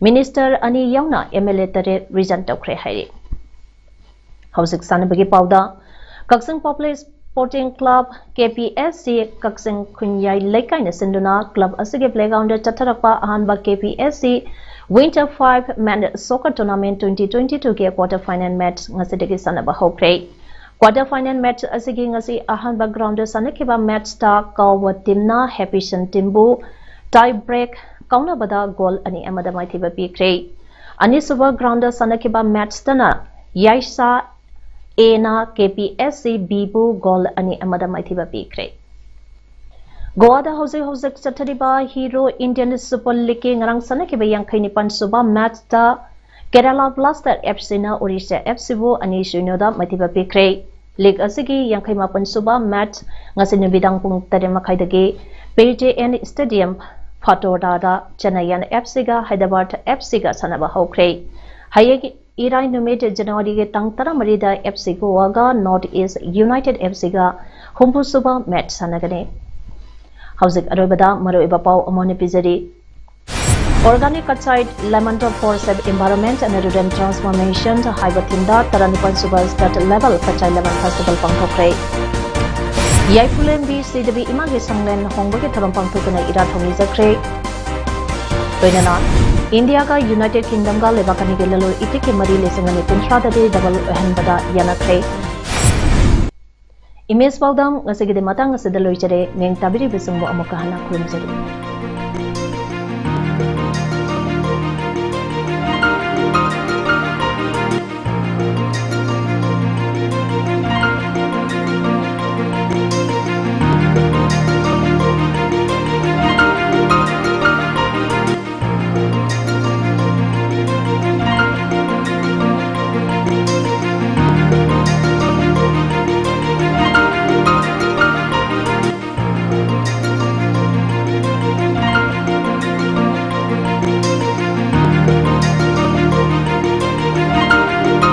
Minister ꯑꯅꯤ ꯌꯥꯎꯅ M L A ꯇꯔꯦꯠ resign ꯇꯧꯈ꯭ꯔꯦ ꯍꯥꯏꯔꯤ꯫ ꯍꯧꯖꯤꯛ ꯁꯥꯟꯅꯕꯒꯤ ꯄꯥꯎꯗ, ꯀꯛꯆꯤꯡ Poplar Sporting Club, K P S C, ꯀꯛꯆꯤꯡ ꯈꯨꯟꯌꯥꯏ ꯂꯩꯀꯥꯏꯅ ꯁꯤꯟꯗꯨꯅ club ꯑꯁꯤꯒꯤ playground ꯆꯠꯊꯔꯛꯄ ꯑꯍꯥꯟꯕ K P S C Winter five Men's Soccer Tournament twenty twenty-two ꯒꯤ quarter final match ꯉꯁꯤꯗꯒꯤ ꯁꯥꯟꯅꯕ ꯍꯧꯈ꯭ꯔꯦ꯫ Quarter final match ꯑꯁꯤꯒꯤ ꯉꯁꯤ ꯑꯍꯥꯟꯕ ground ꯁꯥꯟꯅꯈꯤꯕ match ꯇ ꯀꯥꯎꯕ team ꯅ Happy Sun team ꯕꯨ tie break ꯀꯥꯎꯅꯕꯗ goal ꯑꯅꯤ ꯑꯃꯗ ꯃꯥꯏꯊꯤꯕ ꯄꯤꯈ꯭ꯔꯦ꯫ ꯑꯅꯤꯁꯨꯕ ground ꯁꯥꯟꯅꯈꯤꯕ match ꯇꯅ ꯌꯥꯏꯁꯥ A ꯅ K P S C B ꯕꯨ goal ꯑꯅꯤ ꯑꯃꯗ ꯃꯥꯏꯊꯤꯕ ꯄꯤꯈ꯭ꯔꯦ꯫ ꯒꯣꯋꯥꯗ ꯍꯧꯖꯤꯛ ꯍꯧꯖꯤꯛ ꯆꯠꯊꯔꯤꯕ Hero Indian Super League ꯀꯤ ꯉꯔꯥꯡ ꯁꯥꯟꯅꯈꯤꯕ ꯌꯥꯡꯈꯩ ꯅꯤꯄꯥꯟ ꯁꯨꯕ match ꯇ Kerala Blaster F C ꯅ Orissa F C ꯕꯨ ꯑꯅꯤ ꯁꯤꯅꯣꯗ ꯃꯥꯏꯊꯤꯕ ꯄꯤꯈ꯭ꯔꯦ꯫ League ꯑꯁꯤꯒꯤ ꯌꯥꯡꯈꯩ ꯃꯥꯄꯟ ꯁꯨꯕ match ꯉꯁꯤ ꯅꯨꯃꯤꯗꯥꯡ ꯄꯨꯡ ꯇꯔꯦꯠ ꯃꯈꯥꯏꯗꯒꯤ P J N Stadium, ꯐꯇꯣꯔꯥꯗ Chennaiyin F C ꯒ Hyderabad F C ꯒ ꯁꯥꯟꯅꯕ ꯍꯧꯈ꯭ꯔꯦ꯫ ꯍꯌꯦꯡ ꯏꯔꯥꯏ ꯅꯨꯃꯤꯠ January ꯒꯤ ꯇꯥꯡ ꯇꯔꯥꯃꯔꯤꯗ F C ꯒꯣꯋꯥꯒ North East United F C ꯒ ꯍꯨꯝꯐꯨ ꯁꯨꯕ match ꯁꯥꯟꯅꯒꯅꯤ꯫ ꯍꯧꯖꯤꯛ ꯑꯔꯣꯏꯕꯗ ꯃꯔꯨꯑꯣꯏꯕ ꯄꯥꯎ ꯑꯃꯨꯛ ꯍꯟꯅ ꯄꯤꯖꯔꯤ꯫ Organic Kachai Lemon for Safe Environment and Rural Transformation ꯍꯥꯏꯕ theme ꯗ ꯇꯔꯥꯅꯤꯄꯥꯟ ꯁꯨꯕ State Level Kachai Lemon Festival ꯄꯥꯡꯊꯣꯛꯈ꯭ꯔꯦ꯫ ꯌꯥꯏꯐꯨꯂꯦꯝꯕꯤ ꯁꯤꯗꯕꯤ ꯏꯃꯥꯒꯤ ꯁꯪꯂꯦꯟ ꯍꯣꯡꯕꯒꯤ ꯊꯧꯔꯝ ꯄꯥꯡꯊꯣꯛꯇꯨꯅ ꯏꯔꯥꯠ ꯊꯧꯅꯤꯖꯈ꯭ꯔꯦ꯫ ꯂꯣꯏꯅꯅ ꯏꯟꯗꯤꯌꯥꯒ United Kingdom ꯒ ꯂꯩꯕꯥꯛ ꯑꯅꯤꯒꯤ ꯂꯂꯣꯟ ꯏꯇꯤꯛꯀꯤ ꯃꯔꯤ ꯂꯤꯁꯤꯡ ꯑꯅꯤ ꯀꯨꯟꯊ꯭ꯔꯥꯗꯗꯤ double ꯑꯣꯏꯍꯟꯕꯗ ꯌꯥꯅꯈ꯭ꯔꯦ꯫ Image ꯄꯥꯎꯗꯝ ꯉꯁꯤꯒꯤꯗꯤ ꯃꯇꯥꯡ ꯑꯁꯤꯗ ꯂꯣꯏꯖꯔꯦ꯫ ꯃꯤꯡ ꯇꯥꯕꯤꯔꯤꯕꯁꯤꯡꯕꯨ ꯑꯃꯨꯛꯀ ꯍꯟꯅ ꯈꯨꯔꯨꯝꯖꯔꯤ꯫